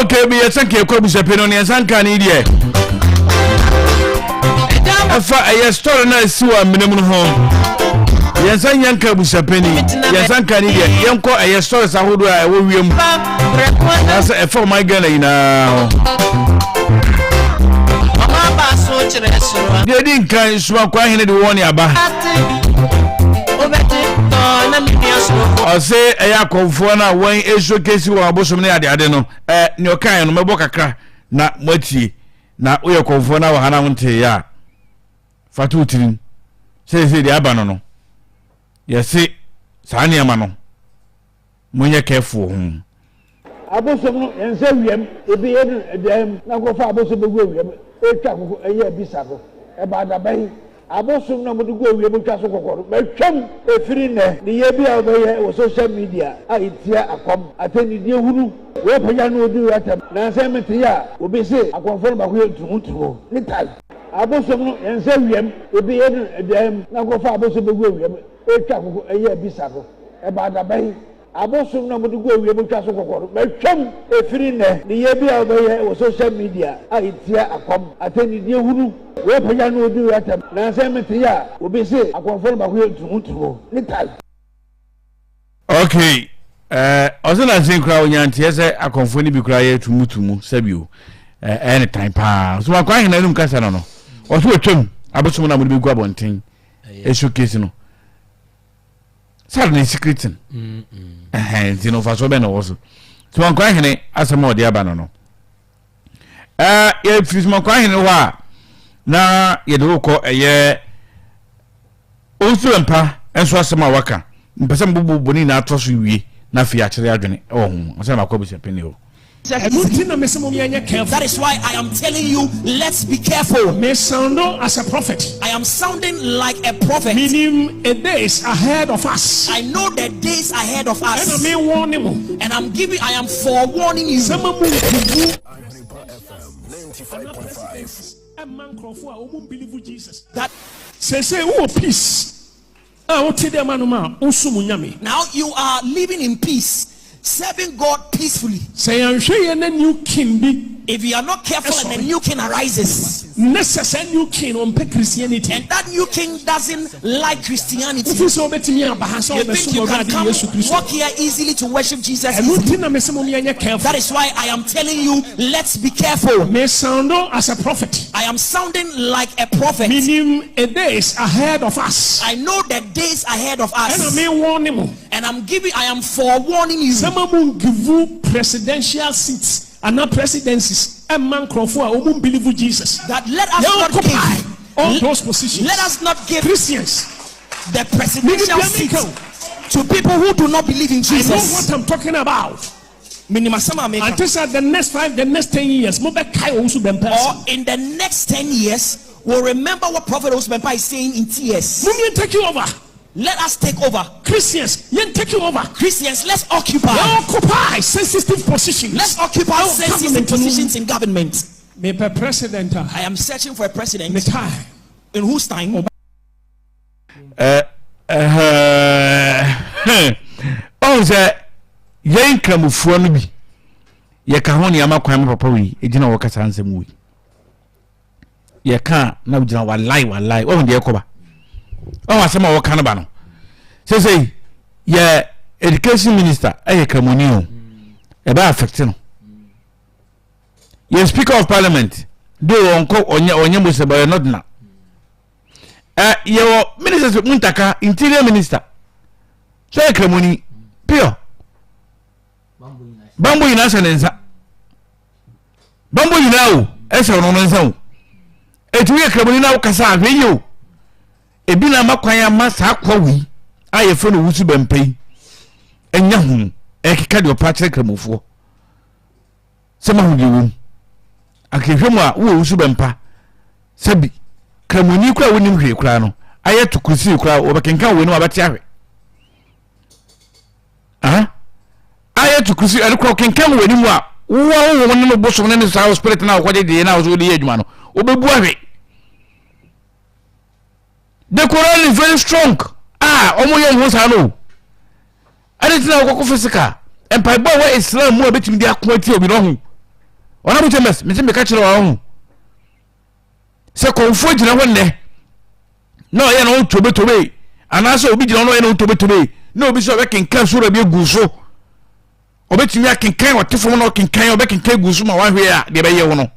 [SPEAKER 3] Okay, bi yɛsɛ nka ɛkɔ abusuapɛ no neɛ nsa nka ne deɛ ɛfa ɛyɛ story no a ɛsi wɔ amena mu no ho yɛn nsa nyɛ nka abusuapɛ ni yɛn nsa nka ne deɛ yɛnkɔ ɛyɛ stories ahodoɔ a ɛwɔ wiem anaasɛ ɛfa ɔman Ghana nyinaa ho deɛ ɛdi nkan sumakɔ ahene de wɔn ne aba ɔse ɛyɛ akɔmfoɔ no a wɔn ɛsuo kesi wɔn abosom ne adeade no ɛ nea ɔkaeɛ no mɛbɔ kakra na moatie na woyɛ kɔmfoɔ no a wɔ ha na wonteeɛ a fa to wo tirim seesei deɛ aba no no yɛse saa nneɛma no monyɛ careful ho.
[SPEAKER 6] Abosom no yɛn nsa wiam ebi yɛ no aduan mu na nkurɔfoɔ abosom bɛgu awia mu retwa akoko ɛyɛ abisa no ɛbaa dabɛn abosom na wɔde gu awia mu twa so kɔkɔ no matwam ɛfiri nnɛ nneyɛɛ bi a wobɛyɛ wɔ social media a ɛtia akɔm atɛnnidie hunu wei pagya no ɔdi wei atɛm nansa yi metee a obi se akɔmfoɔ no baako yɛ ntumu ne tae abosom no yɛn nsa wiam ebi yɛ no aduan mu na nkurɔfoɔ abosom bɛgu awia mu retwa akoko ɛyɛ abisa no ɛbaa dabɛn Abosom na wɔde gu awia mu twa so kɔkɔ no, matwam! Ɛfiri nnɛ, nneyɛɛ bi a wobɛyɛ wɔ social media a ɛtia akɔm, atɛnnidie hunu, wei pagya no ɔdi wei atɛm, nansa yi metee a obi se akɔmfoɔ no baako yɛ ntumu ne tae.
[SPEAKER 3] Okay, eh, ɔsɛ nansa yi koraa ɔnya nteɛ sɛ akɔmfoɔ no bi koraa yɛ tumutumu sɛbio eh, ɛyɛ ne tan paa. So wakɔ ahena anum kasa no no, ɔsɛ wɔtwam abosom no a mode bɛgu abɔnten. Showcase no. Sɛ ne secret thing. Ɛhɛn nti no mfasoɔ bɛn na ɛwɔ so. Somankwa hene asɛm a ɔde aba no no. Ɛɛ yɛfiri Somankwa hene hɔ a na yɛde wokɔ ɛyɛ Owusu Mpa nso asɛm a waka. Mpɛ sɛ mbobɔ ne nyinaa toa so wie na afei akyerɛ adwene wɔ ho ansa na makɔ abusuapanin hɔ.
[SPEAKER 7] Ɛno nti na mese mom yɛnyɛ careful.
[SPEAKER 8] That is why I am telling you let's be careful.
[SPEAKER 7] Me soundo as a prophet.
[SPEAKER 8] I am sounding like a prophet.
[SPEAKER 7] Menim a days ahead of us.
[SPEAKER 8] I know the days ahead of us.
[SPEAKER 7] Ɛna me warne mo.
[SPEAKER 8] And I'm giving I am forewarning you.
[SPEAKER 7] Sɛ ma mo nkubu. Ana presidencies ɛmma nkurɔfoɔ a wɔn believe Jesus.
[SPEAKER 8] That.
[SPEAKER 7] Seesei wowɔ peace. A wote dɛm anom a wosom Nyame.
[SPEAKER 8] Now you are living in peace, serving God peacefully.
[SPEAKER 7] Sɛ yɛanhwɛ yie na new king bi
[SPEAKER 8] If you are not careful and a
[SPEAKER 7] sɔre.
[SPEAKER 8] new king arises.
[SPEAKER 7] Na sɛ saa new king no ɔmpɛ Christianity.
[SPEAKER 8] And that new king doesn't like Christianity.
[SPEAKER 7] Wofi sɛ wobɛtumi aba ha sɛ
[SPEAKER 8] You think
[SPEAKER 7] wobɛsom
[SPEAKER 8] you can
[SPEAKER 7] Awurade
[SPEAKER 8] come
[SPEAKER 7] Yesu Kristo.
[SPEAKER 8] walk here easily to worship Jesus
[SPEAKER 7] Ɛno
[SPEAKER 8] easily.
[SPEAKER 7] nti na mese mom yɛnyɛ careful.
[SPEAKER 8] That is why I am telling you, let's be careful.
[SPEAKER 7] Me soundo as a prophet.
[SPEAKER 8] I am sounding like a prophet.
[SPEAKER 7] Menim a days ahead of us.
[SPEAKER 8] I know the days ahead of us.
[SPEAKER 7] Ɛna me warne mo.
[SPEAKER 8] And I'm giving, I am forewarning you.
[SPEAKER 7] Sɛ ma mo ngivu presidential seats anaa presidencies ɛmma nkorɔfoɔ a wɔn believe Jesus.
[SPEAKER 8] That let us
[SPEAKER 7] Yɛn
[SPEAKER 8] not
[SPEAKER 7] occupy
[SPEAKER 8] give.
[SPEAKER 7] all those positions.
[SPEAKER 8] Let us not give
[SPEAKER 7] Christians.
[SPEAKER 8] the presidential
[SPEAKER 7] Menim deɛ
[SPEAKER 8] seat
[SPEAKER 7] meka o.
[SPEAKER 8] to people who do not believe in
[SPEAKER 7] I know
[SPEAKER 8] Jesus.
[SPEAKER 7] what I'm talking about.
[SPEAKER 8] Menim asɛm a meka.
[SPEAKER 7] Ante sɛ the next five, the next ten years, mo bɛ kae Owusu Bempah asɛm.
[SPEAKER 8] Or in the next 10 years, we'll remember what Prophet Owusu Bempah is saying in tears.
[SPEAKER 7] Mom yɛn take over.
[SPEAKER 8] Let us take over.
[SPEAKER 7] Christians, yɛn take over.
[SPEAKER 8] Christians, let's occupy.
[SPEAKER 7] Yɛn occupy sensitive positions.
[SPEAKER 8] Let's occupy
[SPEAKER 7] Ɛwɔ
[SPEAKER 8] sensitive
[SPEAKER 7] government no mu.
[SPEAKER 8] positions in government.
[SPEAKER 7] Mepɛ president a.
[SPEAKER 8] I am searching for a president.
[SPEAKER 7] Ne time.
[SPEAKER 8] In whose time?
[SPEAKER 3] Ɔhu sɛ yɛn nkramofoɔ no bi yɛka ho nneɛma kwan ma papa wei ɛgyina wɔ kasa nsɛm wei yɛka a na wogyina walai walai wahu deɛ ɛkɔba wahu asɛm a wɔka no ba no sɛsei yɛ education minister ɛyɛ kramoni o ɛbɛ affect no yɛ speaker of parliament do ɔnkɔ ɔnyɛ ɔnyɛ muslim ɔyɛ nɔdena Ɛ yɛwɔ ministers Muntaka interior minister sɛ yɛ kramoni pure bambo nyinaa hyɛ ne nsa bambo nyinaa o ɛhyɛ ɔno no nsa o eti woyɛ kramoni na wokasa ahwɛ yie o ebi na ama kwan ama saa kwa wei a yɛfrɛ no wusu bɛmpa yi ɛnya ho ɛkeka deɛ ɔpa akyerɛ kramofoɔ sɛ mahu deɛ wɔm akehwɛ mu a wowɔ wusu bɛmpa Sɛbi, Kramoni koraa a wonnim hwee koraa no, ayɛ to kurusii koraa, wɔbɛkenkan wei no wabɛte ahwɛ. Aha. Ayɛ to kurusii, ɛno koraa kenkan wɔ anim a, wowa wo ne no bosom ne ne saa spirit na wokɔgye deɛ na wo so wode yɛ adwuma no, wobɛbu ahwɛ. The Quran is very strong. Ah, wɔn yɛ wɔn ho saa no. Ɛde ti na wɔkɔkɔ physical. Mpaebɔ a ɛwɔ Islam mu a betumi de ako atia obi no ho. Wɔn abu chambers, mese meka kyerɛ wɔn ho. Sɛ kɔnfoɔ gyina hɔ nnɛ na ɔyɛ na ɔtobetobe anaasɛ obi gyina hɔ na ɔyɛ na ɔtobetobe na obi sɛ ɔbɛkenkan soro bi egu so. Ɔbɛtumi akenkan ɔte fam na ɔkenkan ɔbɛkenkan gu so ma wahwɛ a deɛ ɛbɛyɛ wo no.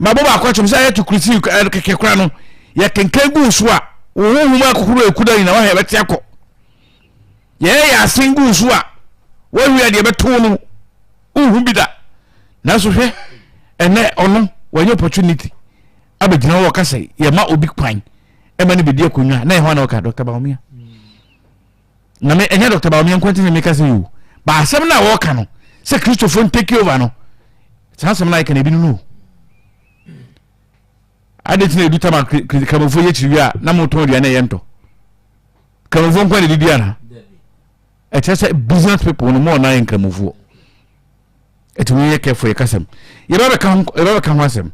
[SPEAKER 3] Mabɔ baako akyɛm sɛ ayɛ to kursi kɛkɛ kora no yɛkenkan gu so a wo honhom akokoro ekuda nyina wahwɛ ɛbɛte akɔ. Yɛyɛ yɛ asen gu so a wahwɛ a deɛ ɛbɛto no wohu bi da. Nanso hwɛ ɛnɛ ɔno wanya opportunity abɛgyina hɔ ɔka sɛ yɛma obi kwan ɛma no bɛdi akonnwa na ɛhɔ na ɔka Dr. Bawumia. Na me ɛnyɛ Dr. Bawumia nko nti na meka sɛ yi o. Ba asɛm no a wɔka no sɛ Kristofoɔ ntake over no saa asɛm no ayɛ ka na ebi no no. Ade nti na edu tam a Kramofoɔ yɛ kyiriwie a na motɔn aduane a ɛyɛ ntɔ. Kramofoɔ nko na ɛdidi ana? Ɛkyerɛ sɛ business people no mo ɔna yɛ nkramofoɔ. Ɛti mo yɛ careful yɛ kasɛm. Yɛbɛ bɛka ho yɛbɛ bɛka ho asɛm.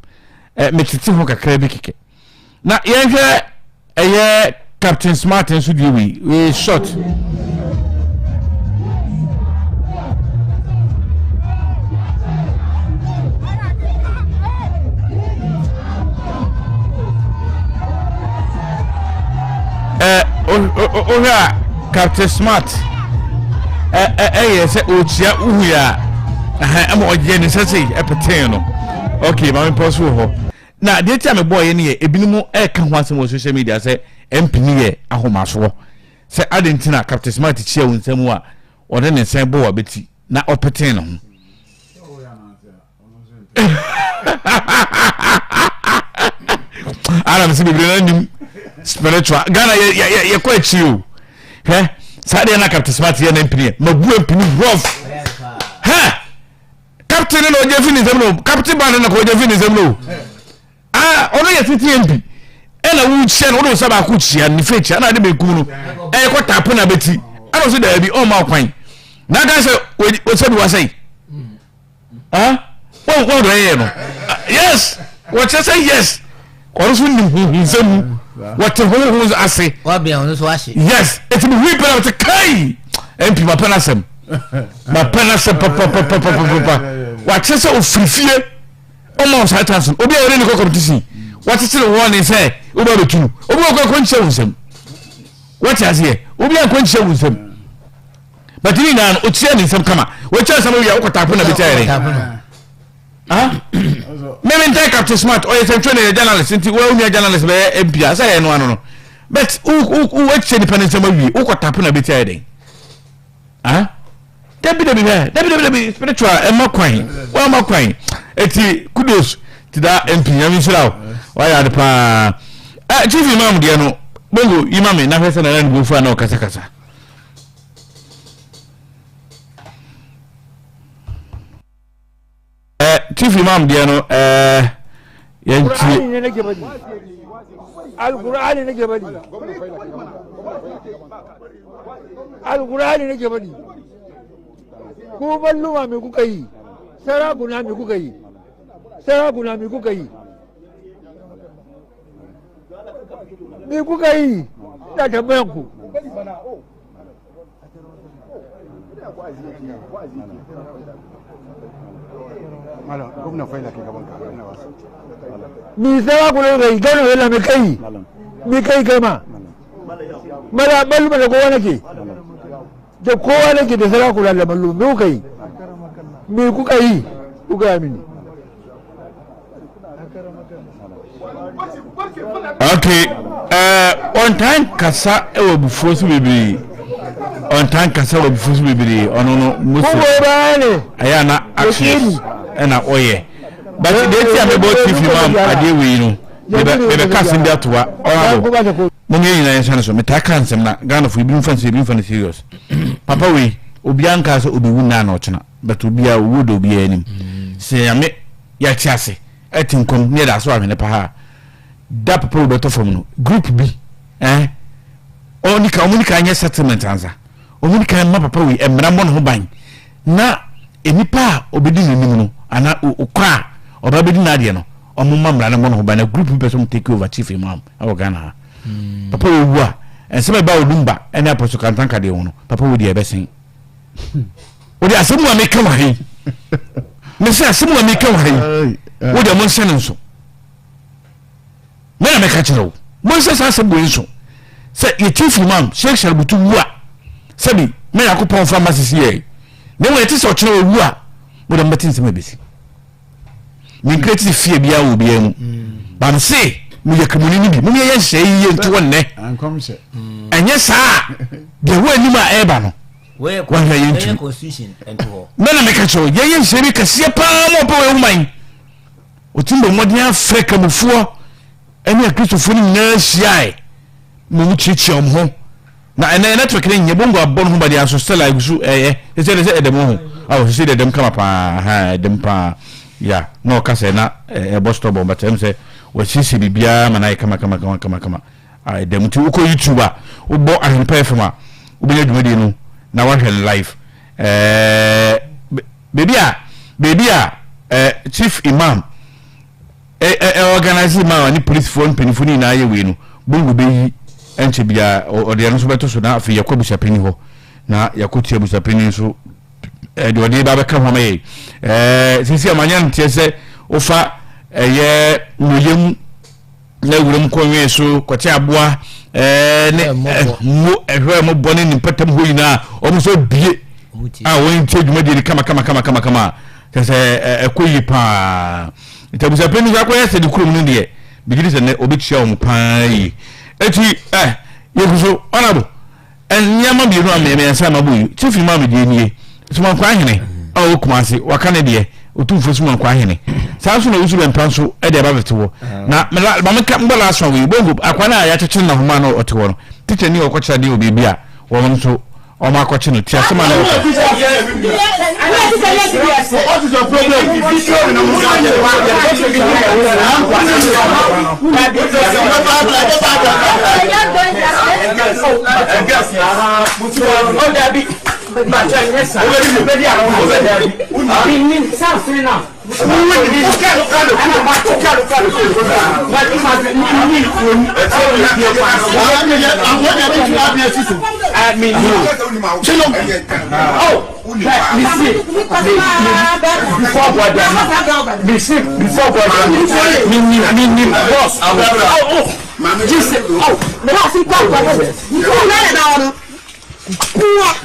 [SPEAKER 3] Ɛ metete ho kakra bi kɛkɛ. Na yɛnhwɛ ɛyɛ Captain Smart nso deɛ wei wei short. Wohwɛ a Captain Smart ɛyɛ sɛ ɔkyia wohu yɛ a ɛma ɔyɛ ne nsa sei ɛpetee no. Okay, maame pɔ so wɔ hɔ. Na deɛ ti a mebɔɔyɛ no yɛ ebinom ɛreka ho asɛm wɔ social media sɛ MP no yɛ ahomasoɔ sɛ adɛn nti na Captain Smart kyia wo nsa mu a ɔde ne nsa bɔ w'abati na ɔpetee ne ho. Ana mesɛ bebree no anim spiritual Ghana yɛkɔ akyiri o hwɛ saa deɛ na Captain Smart yɛ na MP no yɛ mabu MP no rough hɛ. Captain no na ɔgye fi ne nsam no captain band no na ɔgye fi ne nsam no ah ɔno yɛ tete mp ɛna wokyia no wode nsa baako kyia ne fɛ kyia na ade benkum no ɛyɛ kɔ tapo na bɛti ɛna ɔsɛ daabi ɔmma ɔkwan na aka sɛ wɔsɛ bi wasɛe ah wɔn wɔn dɔ yɛ no yes wɔkyerɛ sɛ yes ɔno nso nim huhunsɛm mu wɔte honhom ase yes eti mi hui pɛ na wɔte kai mp ma pɛ n'asɛm ma pɛ n'asɛm papapapapapa wakyerɛ sɛ ofiri fie ɔma ɔsaa chance no obi a wɔde ne kɔ competition wɔkyekyere wɔn ne sɛ obi a bɛtu obi a ɔkɔ nkyɛn wɔn nsam wɔte aseɛ obi a nkɔ nkyɛn wɔn nsam bɛtɛ ne nyinaa no okyerɛ ne nsam kama wɔkyerɛ nsam wia wokɔ taako na bɛkyɛ yɛrɛ. Mímí ntɛ Captain Smart ɔyɛ sɛntwerɛ na yɛ journalist nti wɔn nua journalist bɛyɛ MP a sɛ yɛ no ano no but wo wo wo akyɛ nipa ne nsɛm awie wokɔ tapo na bɛti ayɛ dɛn ah dabi dabi hɛ dabi dabi dabi spiritual ɛma kwan wɔama kwan eti kudos ti da MP nyame nhyira wo wayɛ ade paa ɛ chief imam deɛ no bongo yi ma me na hwɛ sɛ nana ne bo fu a na ɔkasakasa. Eh, chief imam deɛ no eh, yɛntie.
[SPEAKER 6] Alkur'ani nake faɗi. Alkur'ani nake faɗi. Ku malluma me kuka yi? Sarakuna me kuka yi? Sarakuna me kuka yi? Me kuka yi? Ina tambayan ku. Mi sarakuna kuka yi? Gwamnan faila me kai? Me kai kai ma? Mala malluma da kowa nake. Da kowa nake da sarakuna da malluma me kuka yi? Me kuka yi? Kuka yi mini.
[SPEAKER 3] Okay, eh, ɔntaa nkasa wɔ abufuo so bebree. Ɔntaa nkasa wɔ abufuo so bebree. Ɔno no, most ɛyɛ ana actions ɛna ɔyɛ. But deɛ ti a mebɔ TV ma adeɛ wei no, mebɛka asɛm bi ato hɔ. Ɔnabo, mo yɛn nyinaa yɛnsa no so. Metaa ka nsɛm na Ghanafoɔ ebinom fa no serious, ebinom fa no serious. Papa wei, obiara nkaa sɛ obewu nnaa na ɔkyena. But obiara owuo da obiara anim. Sɛ Nyame yɛte ase ɛte nkwa mu ne yɛda so ahwene pa ha a, da papa wei bɛtɔ fam no, group bi eh, ɔni ka ɔmo ni ka nyɛ settlement ansa. Ɔmo ni ka mma papa wei mmara mmɔ ne ho ban na nnipa a ɔbɛdi n'anim no anaa ɔkɔ a ɔba bɛdi n'adeɛ no, ɔmo mma mmara no mmɔ ne ho ban na group bi pɛ sɛ ɔmo take over chief imam ɛwɔ Ghana ha. Papa wei wu a, nsɛm a ɛba Olumba ɛne Apostle Kantanka deɛ ho no, papa wei deɛ ɛbɛsen. Wode asɛm a meka wɔ ha yi, mese asɛm a meka wɔ ha yi, wode mo nhyɛ no nso. Me na meka kyerɛ wo, monhyɛ saa asɛm wei nso. Sɛ yɛ chief imam Sheikh Sharubutu wu a, sɛbi na Nyankopɔn fa ma sisi yɛ. Na mmom yɛte sɛ ɔkyena ɔwu a, wode mobɛte nsɛm a ɛbɛsi. Menkreati fie biara wɔ obiara mu. Ba mese meyɛ kramoni no bi. Mom yɛyɛ nhyehyɛe yiye nto hɔ nnɛ. Ɛnyɛ saa a, deɛ ɛwɔ anim a ɛreba no, wɔahwɛ yɛntumi. Mɛ na meka kyerɛ wo, yɛyɛ nhyehyɛe bi kɛseɛ paa ma ɔpɛ wɔ ɛwuman. Ɔtumi bɔ mmɔden afrɛ kramofoɔ ne akristofoɔ no nyinaa hyiae ma wɔn kyiakyia wɔn ho. Na ɛnɛ yɛ network no nyɛ bongo abɔ no ho badeɛ nso still a egu so ɛyɛ sɛ sɛ sɛ ɛdɛm ho awo sɛ sɛ ɛdɛm kama paa ha ɛdɛm paa ya na ɔka sɛ na ɛbɔ stubborn but ɛm sɛ wɔasiesie biribiara ma no ayɛ kama kama kama kama kama a ɛdɛm nti wokɔ YouTube a wobɔ Ahempa FM a wobɛnya dwumadie no na wahwɛ no live ɛɛ baabi a baabi a ɛɛ chief imam Ɛ ɛ ɛ organise ma ne polisifoɔ mpaninfoɔ no nyinaa yɛ wei no, bongo bɛyi ɛnkyɛ biara ɔde ɛno nso bɛto so na afei yɛkɔ abusuapanin hɔ na yɛakɔtie abusuapanin nso ɛde ɔde ba bɛka ho ama yɛ ɛɛ sisi a manya nteɛ sɛ wofa ɛyɛ nnɔyam na wuram kɔnwee so kɔte aboa ɛɛ ne mo ɛhwɛ mo bɔ ne ne mpɛtɛm hɔ nyinaa wɔn nso bie a wɔn ntie dwumadie no kama kama kama kama kama kyɛ sɛ ɛkɔ yie paa. Nti abusuapanin nso akɔyɛ sɛ ne kurom no deɛ, megye di sɛ nnɛ ɔbɛtua wɔn paa yie. Eti eh, yɛgu so, honourable, nneɛma mmienu a mmiɛnsa a mabɔ yi, chief imam deɛ nie, Sumankwaa hene a ɔwɔ Kumasi, waka ne deɛ, Otumfoɔ Sumankwaa hene. Saa nso na Owusu Bɛmpa nso de aba bɛte hɔ. Na ma menka mbɔ last one wei, Bongo, akwa no a yɛakyekyere no ahoma no ɔte hɔ no, tikyani a ɔkɔkyerɛ adeɛ wɔ baabi a wɔn nso Wɔn akɔkye no ti asɛm a na ɔka.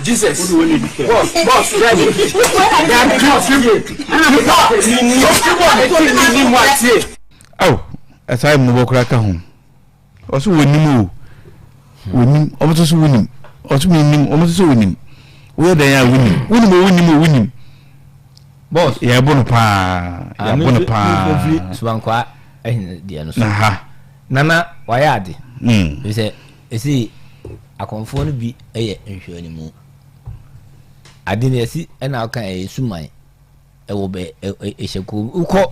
[SPEAKER 1] Jesus. Boss, boss,
[SPEAKER 3] Aw, ɛsaa mmobɔ koraa ka ho. Ɔso wɔnim o. Wɔnim, ɔmo nso so wonim. Ɔso menim, ɔmo nso so wɔnim. Woyɛ dɛn a wonim. Wonim o, wonim o, wonim.
[SPEAKER 4] Boss.
[SPEAKER 3] Yɛbo no paa.
[SPEAKER 4] Ah,
[SPEAKER 3] Yɛabo no paa.
[SPEAKER 4] Mfiri Subankwaa ɛhene deɛ no so.
[SPEAKER 3] Na ha.
[SPEAKER 4] Nana wayɛ ade. Mm. Sɛ Ese akɔmfoɔ no bi yɛ nhwɛanimu. Ade no yɛsi ɛna ɔka ɛyɛ suman ɛwɔ bɛ ɛhyɛ kurom. Wokɔ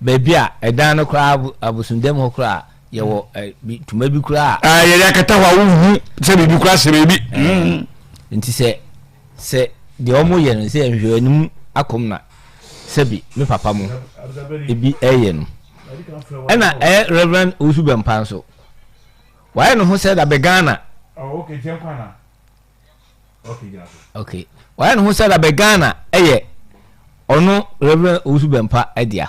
[SPEAKER 4] baabi a ɛdan no koraa abosomdam hɔ koraa yɛwɔ ɛ bi tuma bi koraa.
[SPEAKER 3] Aa yɛde akata hɔ a wohu sɛ biribi koraa hyɛ baabi.
[SPEAKER 4] Mm. Nti sɛ sɛ deɛ wɔn yɛ no sɛ nhwɛanimu akɔm na sɛbi me papa mo ebi ɛyɛ no. Ɛna ɛyɛ Reverend Owusu Bɛmpa nso. Wayɛ ne ho sɛ dabe Ghana.
[SPEAKER 5] Oh, okay, nkyɛn kwan na. Okay, gyina so.
[SPEAKER 4] Okay. Wayɛ ne ho sɛ dabe Ghana ɛyɛ ɔno Reverend Owusu Bɛmpa ɛdea.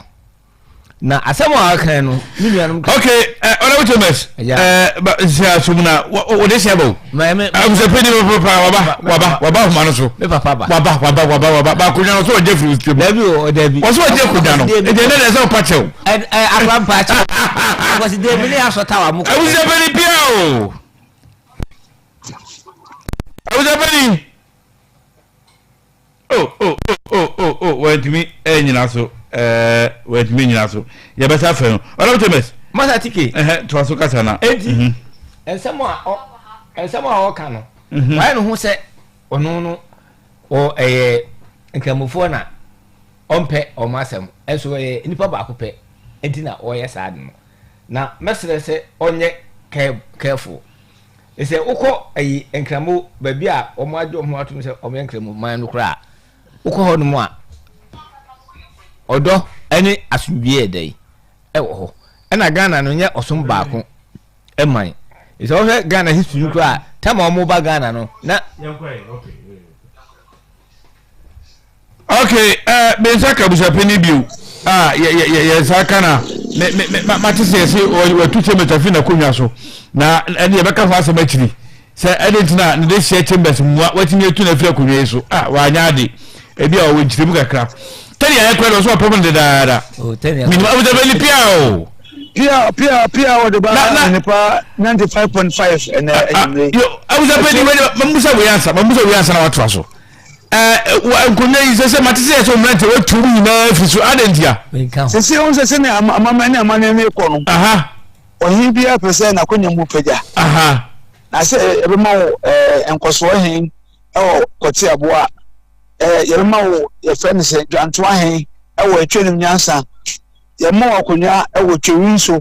[SPEAKER 4] Na asɛm a ɔka no, me nuanom.
[SPEAKER 3] Okay, eh, Honorable Chambers. Eh, ba nsi asom na wo de hyɛ ba o. Abusapɛ ni papa waba waba waba ahoma no so.
[SPEAKER 4] Me papa ba.
[SPEAKER 3] Waba waba waba waba ba akonnwa no so ɔgye firi nsam.
[SPEAKER 4] Dabi o, dabi.
[SPEAKER 3] Wɔso ɔgye akonnwa no. Ɛdi ɛnɛ deɛ sɛ ɔpa kyɛw.
[SPEAKER 4] Ɛ ɛ akora mpa kyɛw. Akwasi deɛ mi ne asɔ tawa mo.
[SPEAKER 3] Abusapɛ ni pia o. Abusapɛ ni. Oh oh oh oh oh oh wɔntumi ɛnyina so ɛɛ wɔntumi nyina so yɛbɛsa fɛ no ɔdɔ Thomas.
[SPEAKER 4] Masa tike.
[SPEAKER 3] Ɛhɛ toa so kasa na.
[SPEAKER 4] Eti mhm. nsɛm a ɔ nsɛm a ɔka no mhm. wayɛ ne ho sɛ ɔno no ɔ ɛyɛ nkramofoɔ na ɔmpɛ ɔmo asɛm ɛnso ɛyɛ nipa baako pɛ nti na ɔyɛ saa de no na mɛsrɛ sɛ ɔnyɛ careful. Sɛ wokɔ ayi Nkramo baabi a wɔn agye wɔn ho atom sɛ wɔn yɛ Nkramo man no koraa a, wokɔ hɔ nom a, ɔdɔ ne asomdwie yɛ dɛn ɛwɔ hɔ. Ɛna Ghana no nyɛ ɔsom baako man. Sɛ wohwɛ Ghana history no koraa a, tam a wɔn ba Ghana no na.
[SPEAKER 3] Okay, eh, me nsa ka abusuapɛni bio a yɛ yɛ yɛ yɛ nsa ka na me me me ma mate sɛ yɛse watu chambers afi n'akonnwa so na ɛne yɛbɛka ho asɛm akyiri sɛ ɛde nti na ne de hyɛ chambers mua watumi atu no afiri akonnwa yi so a wanyɛ ade ebi a ɔwɔ nkyerɛmu kakra tɛni ayɛ kora de ɔso ɔpam no dedaada menim abusuapɛni pia o
[SPEAKER 6] Pia pia pia wɔde ba nipa 95.5 ɛnɛ ɛnumere.
[SPEAKER 3] Abusuapɛni wei de mamusa wei ansa mamusa wei ansa na watoa so. Ɛɛ nkonnwa yi sɛ sɛ mate sɛ yɛ sɛ mmerante watu mu nyinaa firi so adɛn ntia?
[SPEAKER 6] Sɛsɛ wo sɛ sɛnea amammerɛ ne amanneɛ no rekɔ no, ɔhene biara pɛ sɛ n'akonnwa mu pagya. Na sɛ yɛbɛma wo nkɔsoɔ he wɔ kɔte aboa a, yɛbɛma wo yɛfrɛ no sɛ dwantoa he wɔ atwanim nyansa, yɛma wo akonnwa wɔ tweri nso,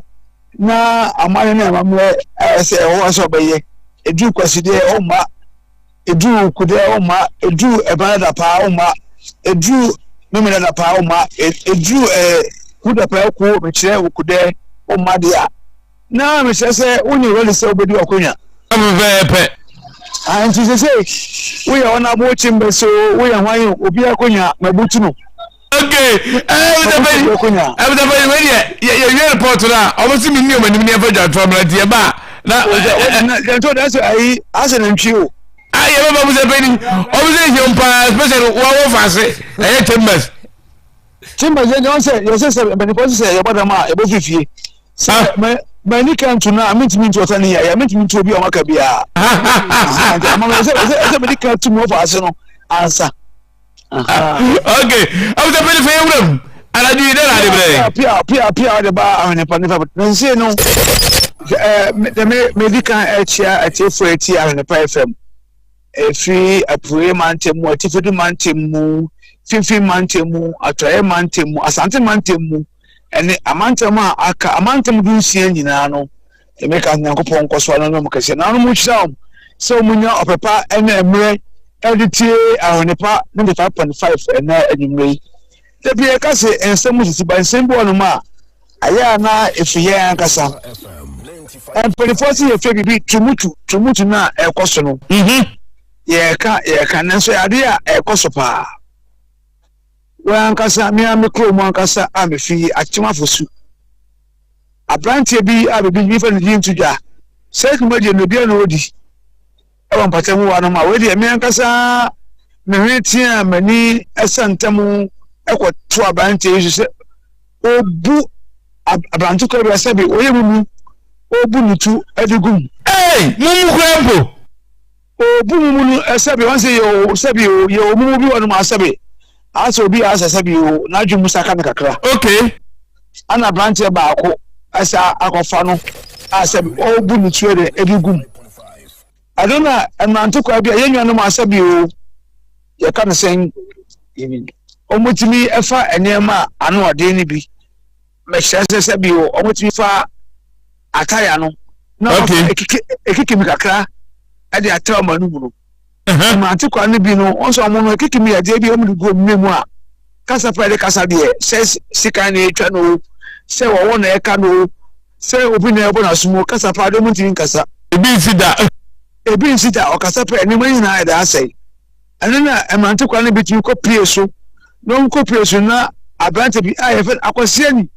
[SPEAKER 6] na amanneɛ ne amammerɛ a ɛsɛ ɛwɔ hɔ sɛ ɔbɛyɛ, ɛduru kwasideɛ ɔmma. Eduru Kudɛ ɔmma, eduru Ɛbana dapaa ɔmma, eduru Memena dapaa ɔmma, eduru ɛɛ Ku dapaa ku mekyerɛ wo Kudɛ ɔmma deɛ a, na mekyerɛ sɛ wonyɛ ready sɛ wobɛdi w'akonnwa.
[SPEAKER 3] Pɛpɛɛpɛ.
[SPEAKER 6] Ah, nti sesei woyɛ ɔnabo kyembɛs o, woyɛ hwan o, obiara akonnwa mabutu no.
[SPEAKER 3] Okay, ɛbɛyi ɛbɛyi wei deɛ yɛ yɛ wie report no a ɔmo si mi ni ɔmo anim ne yɛfa dwantoa mmerɛ nti yɛba a na.
[SPEAKER 6] Dwantoa de asɛ ayi asɛ nantwi o.
[SPEAKER 3] A yɛ bɛba mo sɛ pɛni ɔmo sɛ ehyia paa especially wɔn awɔ faase ɛyɛ chambers.
[SPEAKER 6] Timba yɛ nyɛ sɛ yɛsɛ sɛ mpanimfoɔ sɛ yɛbɔ dam a yɛbɔ fifie. Sɛ ah. mɛ mɛ kan tu na mentumi ntu ɔsa ne yɛ mentumi ntu obi a ɔmaka biara. Ama mɛ sɛ ɛsɛ ɛsɛ mɛdi kan tu mu ɔfa ase no ansa.
[SPEAKER 3] Okay, abusa pɛni fɛ ewura mu anadu yi dɛ na ade brɛ.
[SPEAKER 6] Pia pia pia ɔde ba ahwenepa nifa na nse no ɛɛ mɛ mɛdi kan ɛkyia ɛtiefo ɛti ahwenepa fm. Ɛfiri Apueeɛ Mantam mu, Atifido Mantam mu, Mfimfini Mantam mu, Atɔeɛ Mantam mu, Asante Mantam mu, ɛne amantam a aka, amantam dunsia nyinaa no, meka Nyankopɔn nkɔsoɔ no ne wɔn kɛseɛ. Na wɔn nhyira wɔn sɛ wɔn nya ɔpɛ pa ne mmerɛ de tie Ahwene Pa 95.5 ɛnɛ anwummerɛ yi. Da bi yɛka se nsɛm mu sisi ba nsɛm bi wɔ nom a ayɛ a na ɛfiri yɛn ankasa. Mpanimfoɔ se yɛfrɛ biribi tumutu, tumutu no a ɛrekɔ so no. Mhm. Yɛreka, yɛreka, nanso ɛyɛ adeɛ a ɛrekɔ so paa. Wɔn ankasa, me ara me kurom ankasa a mefi yi, Akyem Afosu. Aberanteɛ bi a biribi nifa ne din to dwa. Saa dwumadie no, obiara na ɔdi. Ɛwɔ mpata mu wɔ anom a, wei deɛ me ankasa me hwene tea m'ani ɛsɛ ntɛm ɛkɔto aberanteɛ yi so sɛ ɔbu aberante kora bi a sɛbi ɔyɛ mumu ɔbu ne tu de gu mu.
[SPEAKER 3] Ei, mumu kora mpo.
[SPEAKER 6] Ɔbu mumu no sɛbi wɔn sɛ yɛ o sɛbi o yɛ o mumu bi wɔ nom asɛbi asɛ obi asɛ sɛbi o n'adwene mu saka no kakra.
[SPEAKER 3] Okay.
[SPEAKER 6] Ana aberanteɛ baako ɛsɛ akɔfa no a sɛbi ɔbu ne tu de de gu mu. Ɛno na mmerante kora bi a yɛn nuanom asɛbi o yɛka no sɛn wɔtumi fa nneɛma a ano ɔden no bi mɛkyerɛ sɛ sɛ bio wɔtumi fa ataya no na wɔfa ekiki ekiki mi kakra ɛde atra wɔn anum no mmerante kwa no bi no wɔn nso wɔn no ekiki mi adeɛ bi wɔn de gu wɔn mu a kasa pɛ de kasa deɛ sɛ sika na etwa no o sɛ wɔwɔ na ɛka no o sɛ obi na ɛbɔ n'asom o kasa pɛ adeɛ wɔn ntumi nkasa.
[SPEAKER 3] Ebi nsi da.
[SPEAKER 6] Ebi nsi da ɔkasa pɛ nneɛma nyinaa ɛda asɛe. Ɛno na mmerante kwa no bi tumi kɔ pie so na wɔn kɔ pie so na aberante bi a yɛfɛ no Akwasi Ani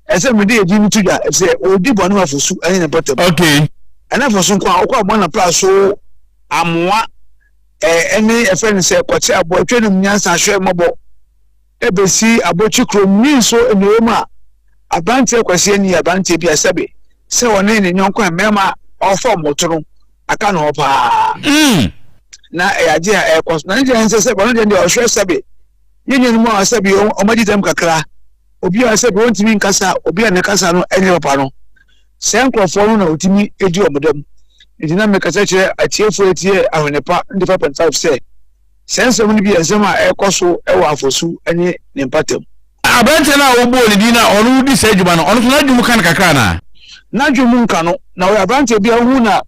[SPEAKER 6] ɛsɛ mede edin no to dwa ɛsɛ ɔdi bɔne wɔ afosu ɛne ne mpɔtam.
[SPEAKER 3] Okay.
[SPEAKER 6] Ɛna afosu nko a ɔkɔ aboa na pra so amoa ɛne ɛfɛ no sɛ kɔte aboa atwa no mu nyansa ahwɛ mmɔbɔ. Ebesi Abotwi kurom ni nso nnoe mu a, aberanteɛ Kwasi Ani yɛ aberanteɛ bi a sɛbe sɛ ɔne ne yɔnko mmarima a ɔfa wɔn to no aka ne hɔ paa. Na ɛyɛ adeɛ a ɛrekɔ so. Na ne deɛ nsɛ sɛ ɔno deɛ deɛ ɔhwɛ sɛbe yɛn nuanom a sɛbe wɔn agye dɛm kakra, obi a sɛbe ɔntumi nkasa, obi a ne kasa no ɛnyɛ papa no, saa nkurɔfoɔ no na ɔtumi di wɔn dɛm. Nti na mekasa kyerɛ atiefoɔ atie Ahwene Pa 95.5 sɛ, Saa nsɛm no bi yɛ nsɛm a ɛrekɔ so wɔ Afosu ne ne mpɔtam.
[SPEAKER 3] Aberanteɛ no a wobɔɔ ne din no a ɔno di saa adwuma no, ɔno nso n'adwene mu ka no kakra anaa?
[SPEAKER 6] N'adwene mu nka no, na ɔyɛ aberanteɛ bi a wohu na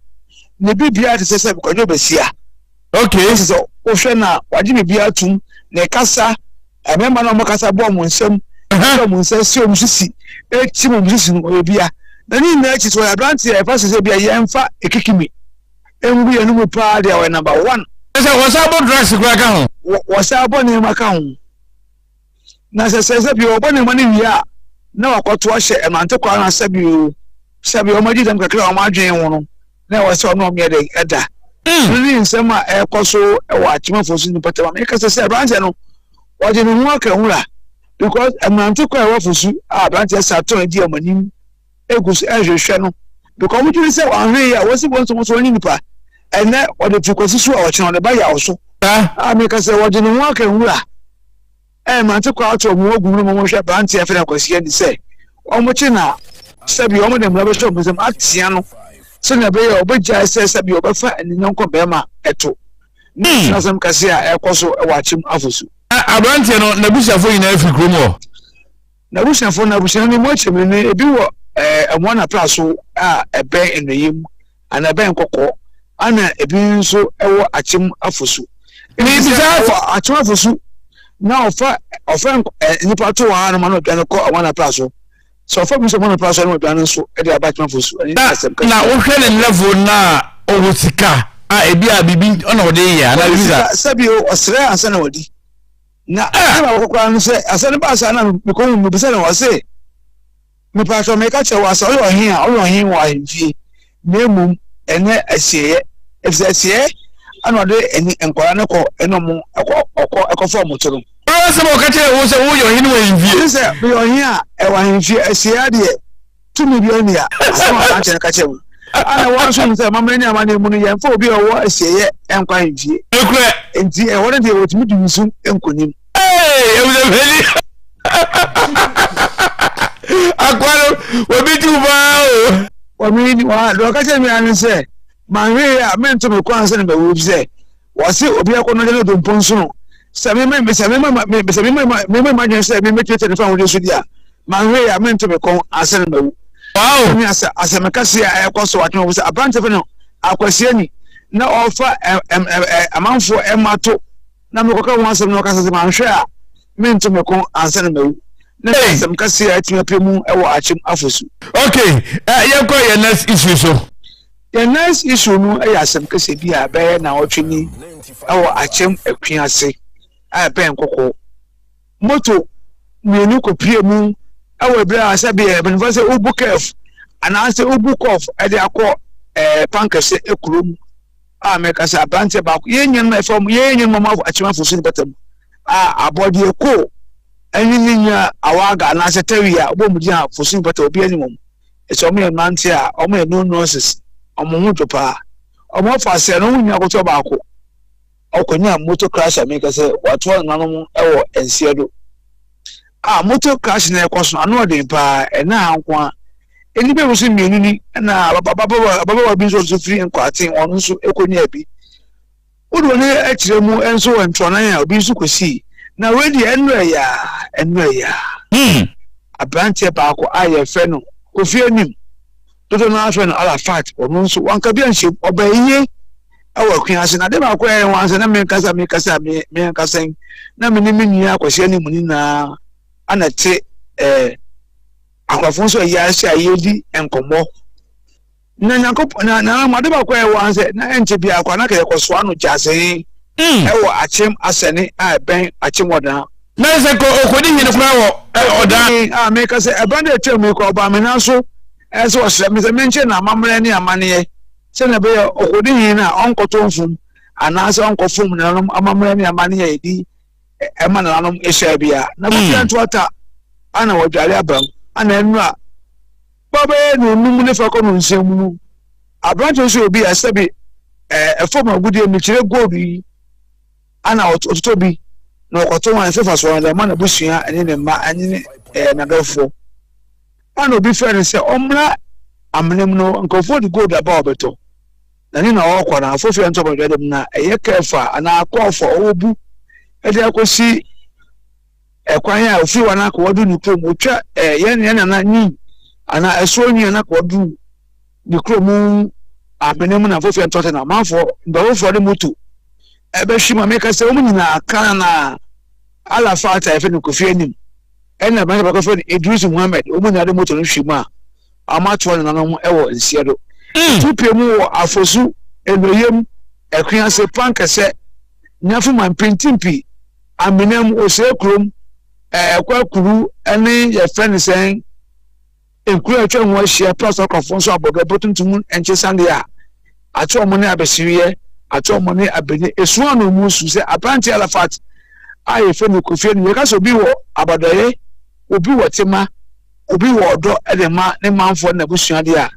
[SPEAKER 6] ne biribiara te sɛ sɛ Kwadwo Basia.
[SPEAKER 3] Okay.
[SPEAKER 6] Ɛsɛ sɛ wohwɛ na wagye biribiara atum, ne kasa, mmarima no a wɔkasa bɔ wɔn nsam, ɛde wɔn nsa si wɔn sisi, ɛkyim wɔn sisi no, ɔyɛ bia. Na ne nyinaa akyi sɛ ɔyɛ aberanteɛ a ɛfa sɛ sɛ bia yɛmfa ekikimi ngu yɛn mu paa deɛ ɔyɛ number one.
[SPEAKER 3] Sɛ wɔsan bɔ drugs koraa ka ho.
[SPEAKER 6] Wɔsan bɔ nneɛma ka ho. Na sɛ sɛ sɛ bi wɔbɔ nneɛma no wie a na wakɔto ahyɛ mmerante kwa no sɛ bi o sɛ bi wɔn agye dɛm kakra a wɔn adwene ho no na ɛwɔ sɛ ɔno ɔmo yɛ dɛ ɛda. Ɛno ne nsɛm a ɛrekɔ so wɔ akyemafo so nipa tɛm a meka sɛ sɛ aberanteɛ no wɔde ne ho aka nwura because mmerante kwa a ɛwɔ afosu a aberanteɛ sa tɔn di wɔn anim egu so ɛrehwehwɛ no because wɔn dwene sɛ wɔahwɛ yi a wɔsi wɔn nso wɔn nso wɔnyɛ nipa ɛnɛ wɔde fi kwasi so a ɔkyena wɔde ba yaw so a meka sɛ wɔde ne ho aka nwura ɛɛ mmerante kɔ ato wɔn agu mu na wɔn hwɛ aberante afei na kwasi ani sɛ wɔn kye na sɛbi wɔn de mmara bɛhyɛ wɔn nsam atea no sɛnea ɛbɛyɛ ɔbɛgyae sɛ sɛbi ɔbɛfa ne yɔnko bɛrima ɛto ne asɛm kɛse a ɛkɔ so wɔ akyem afosu.
[SPEAKER 3] Aberanteɛ no n'abusuafoɔ nyinaa firi kurom hɔ.
[SPEAKER 6] N'abusuafo no, abusua no mu akyɛm no, ebi wɔ ɛmoa na pra so a ɛbɛn nnɔyɛ mu anaa ɛbɛn kɔkɔɔ, ɛna ebi nso wɔ akyem afosu.
[SPEAKER 3] Mibisa
[SPEAKER 6] wɔ akyem afosu na ɔfa ɔfa nnipa to hɔ a na ma no dwane kɔ ɛmoa na pra so. Sɛ ɔfa bi nso ɛmoa na pra so na ɔdwane nso de aba akyem afosu.
[SPEAKER 3] Na na wohwɛ ne level na ɔwɔ sika a ebi a biribi ɔna ɔde yɛ anaa biribi sa.
[SPEAKER 6] Sɛbi ɔsrɛ ansa na wadi. Na asɛm a wɔkɔkora no sɛ asɛm no baa saa na mekɔhu mebisa no ɔse mepatwɔ meka kyerɛ wo asɛ ɔyɛ ɔhen a ɔyɛ ɔhen wɔ ahemfie na mmom ɛnyɛ asieɛ ɛfisɛ asieɛ ana ɔde nkwadaa no kɔ ɛne ɔmo ɛkɔ ɔkɔ ɛkɔfa ɔmo to no.
[SPEAKER 3] asɛm a ɔka kyerɛ wo sɛ woyɛ ɔhene wɔ ahemfie.
[SPEAKER 6] Ɔse sɛ meyɛ ɔhene a ɛwɔ ahemfie asie adeɛ tumi biara nni ha. Asɛm a aberanteɛ no ka kyerɛ me. Ana wɔn nso nim sɛ amammerɛ ne amanneɛ mu no yɛmfa obi a ɔwɔ asieeɛ nkɔ ahemfie.
[SPEAKER 3] Nokorɛ.
[SPEAKER 6] Enti ɛhɔ no deɛ wɔtumi di me so nkonim.
[SPEAKER 3] Hey, abusuapanin. Akoa no, obi ti wo paa o.
[SPEAKER 6] Wɔn ni wɔn deɛ ɔka kyerɛ me ara ne sɛ manhwee a mento me kɔn ansa na mawu efisɛ wɔse obi akɔnnɔgya no dompo nsono. Sɛ me me sɛ me ma me sɛ me ma me ma madwene sɛ me mɛtuatua ne fa ahodeɛ so di a manhwee a mento me kɔn ansa na mawu.
[SPEAKER 3] Wow.
[SPEAKER 6] Ne asɛ asɛm kɛseɛ a ɛkɔ so atwene wɔ sɛ aberante fɛ no akwasiani na ɔfa amanfoɔ ɛma to na mekɔka ho asɛm na ɔka sɛ sɛ manhwɛ a mento me ko ansa na mawu na
[SPEAKER 3] Hey.
[SPEAKER 6] asɛm kɛseɛ a atumi apue mu wɔ akyem afosu.
[SPEAKER 3] Okay, yɛnkɔ yɛn next issue so.
[SPEAKER 6] Yɛn next issue no yɛ asɛm kɛseɛ bi a bɛyɛ naawɔtwe ni wɔ akyem akuase a ɛbɛn kɔkɔɔ. Moto mmienu kɔpue mu wɔ berɛ a sɛdeɛ mpanimfoɔ sɛ wobu curve anaasɛ wobu kɔf de akɔ ɛɛ pankɛse kuro mu. a mɛka sɛ aberanteɛ baako yɛn nuanom a ɛfa mu yɛn nuanom a akyemafo so ne bɛtɛ mu a abɔdeɛ ko ɛne ne nua awaga anaasɛ tawi a wɔbɔ mu din a fosu ne bɛtɛ obi anim wɔn ɛsɛ wɔn yɛ mmeranteɛ a wɔn yɛ no nurses wɔn ho dwo paa wɔn afa asɛ no wɔn nyinaa kɔtɔ baako ɔkɔnya motor crash a meka sɛ watoa nananom wɔ nseɛ do a motor crash na ɛkɔ so ano ɔden paa ɛna ha nko a nnipa bi nso mmienu ni ɛna ababaawa bi nso nso firi nkwaten ɔno nso ɛkɔnya bi wode wɔn akyerɛ mu nso wɔ ntɔnan a obi nso kɔsii na wei deɛ ɛnora yaa ɛnora yaa
[SPEAKER 3] Hmm.
[SPEAKER 6] aberanteɛ baako a yɛfrɛ no Kofi Anim dodoɔ no ara frɛ no Arafat ɔno nso wanka bi anhyɛ mu ɔbaa yie ɛwɔ akua ase na ade baako a ɛyɛ wɔn sɛ na menkasa mekasa me menkasa yi na me ne me nua Akwasi Anim nyinaa ana te ɛɛ akorɔfo nso ɛyɛ ase a yɛdi nkɔmmɔ na nyankopɔn na na ade baako a ɛyɛ wɔn sɛ na ɛnkyɛ biara kɔ na kɛyɛ kɔsoa no gyasee ɛwɔ akyem asɛne a ɛbɛn akyem ɔdan.
[SPEAKER 3] Na sɛ kɔ okodi hene koraa wɔ ɔdan.
[SPEAKER 6] A meka sɛ ɛbɛn dɛ atwa mu yi kɔ ɔbaa me nan so ɛsɛ ɔsrɛ me sɛ menkyerɛ no amammerɛ ne amanneɛ sɛnea ɛbɛyɛ ɔkɔdi hene no a ɔnkɔtɔ mfom anaasɛ ɔnkɔfom nananom amammerɛ ne amanneɛ a ɛdi ɛma nananom hyia biara na kofia nto ata ana wɔdware aba mu ana ɛnura bɛbɛyɛ no onum ne fa kɔ no nsia mu no aberante nso obi a sɛbi ɛfam agudeɛ mekyerɛ gold yi ana ɔtotɔ bi na ɔkɔtɔ wɔn ɛfefa so wɔn ma n'abusua ne ne mma ne ne n'adɔfoɔ ana obi frɛ no sɛ ɔmmra amena mu no nkurɔfoɔ de gold aba a ɔbɛtɔ na ne na ɔrekɔ na afofia ntɔ bɔdwa dɛm na ɛyɛ kɛɛfo a anaa kɔɔfo a ɔwɔ bu ɛde akɔsi ɛkwan a ofiri wɔn akɔ wɔdu ne kurom otwa ɛɛ yɛn yɛn nana nyi anaa ɛsoɔ nyi anaa kɔ ne kurom amena mu na afofia ntɔ sɛ na amanfoɔ mbɛwofoɔ de moto ɛbɛhwe mu a meka sɛ wɔn nyinaa kan na Alafat a yɛfrɛ no Kofi Anim ɛna aberante baako yɛfrɛ no Idris Muhammad wɔn nyinaa de moto no hwe mu a wɔatoa nananom wɔ nseɛ do. Ɛtu pie mu wɔ Afosu, Nnoyam, Akuase, Pankɛsɛ, Nyafuma, Mpintimpi, Amenam, Osei kurom, Ɛkwakuru ne yɛfrɛ no sɛn Nkuro a atwa ho ahyia Plateau akorɔfoɔ nso abɔ dɔ bɔtuntum nkyesadeɛ a ato wɔn ne abasiriɛ, ato wɔn ne abɛni. Esu a na wɔn su sɛ aberanteɛ Arafat a yɛfrɛ no Kofi Anum. Yɛka sɛ obi wɔ abadɔeɛ, obi wɔ tema, obi wɔ ɔdɔ de ma ne manfoɔ ne n'abusua deɛ a,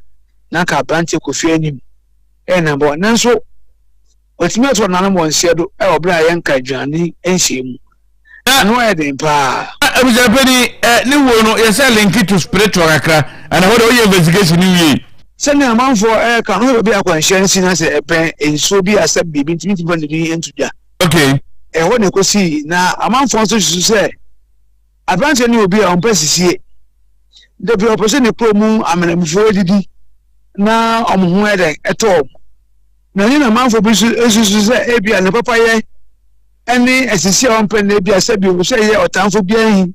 [SPEAKER 6] na anka aberanteɛ Kofi Anim yɛ number one. Nanso watumi ato ɔnanom wɔ nseɛ do wɔ berɛ a yɛnka aduane nhyɛɛ mu. Ano ayɛ den paa.
[SPEAKER 3] Abusuapɛni, eh, ne wuo no yɛsɛ link to spiritual kakra, ɛna hɔ de woyɛ investigation no wie.
[SPEAKER 6] Sɛnea amanfoɔ ɛreka no, wohwɛ baabi a akwanhyia no si na sɛ ɛbɛn nsuo bi a sɛ biribi ntumi ntumi fa ne din nto dwa.
[SPEAKER 3] Okay.
[SPEAKER 6] Ɛhɔ na ɛkɔsii, na amanfoɔ nso susu sɛ aberanteɛ no yɛ obi a ɔmpɛ sisie. Da bi ɔpɛ sɛ ne kuro mu amenamufoɔ didi na wɔn ho yɛ dɛn ɛtɔ wɔn. Na ɛne na amanfoɔ bi nso susu sɛ ebia ne papayɛ ne asisi a ɔmpɛ no ebia sɛbi o sɛ ɛyɛ ɔtamfo biara hi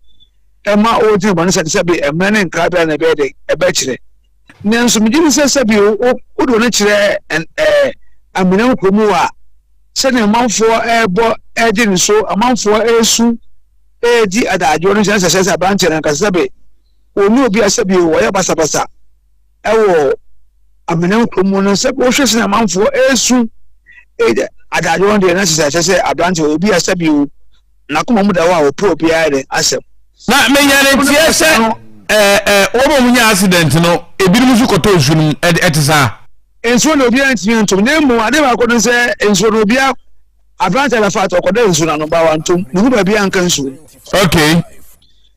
[SPEAKER 6] ɛma ɔdi bɔne sɛ sɛbi mmerɛ ne nkrabea na ɛbɛyɛ dɛn ɛbɛkyerɛ. Nanso megye di sɛ sɛbi o wode wɔn kyerɛ ɛɛ amena kurom wɔ a sɛnea amanfoɔ ɛrebɔ ɛregye ne so amanfoɔ ɛresu ɛredi adagyeɛ no kyerɛ sɛ sɛ aberanteɛ no ankasa sɛbi ɔne obi a sɛbi o wɔyɛ basabasa ɛwɔ amena kurom no sɛ wohwɛ sɛ amanfoɔ ɛresu ɛredi adagyeɛ no deɛ na kyerɛ sɛ aberanteɛ obi a sɛbi o. n'akoma mu da hɔ a ɔpɛ obiara dɛn asɛm.
[SPEAKER 3] Na menya ne nteɛ sɛ ɛɛ ɛɛ wɔn a wɔnya accident no ebinom nso kɔtɔ nsuo no mu ɛte saa.
[SPEAKER 6] Nsuo no obiara ntumi ntom na mmom ade baako no sɛ nsuo no obiara aberante a bɛfa ato ɔkɔda nsuo no ano ba wantom ne ho baabi anka nsuo no.
[SPEAKER 3] Okay.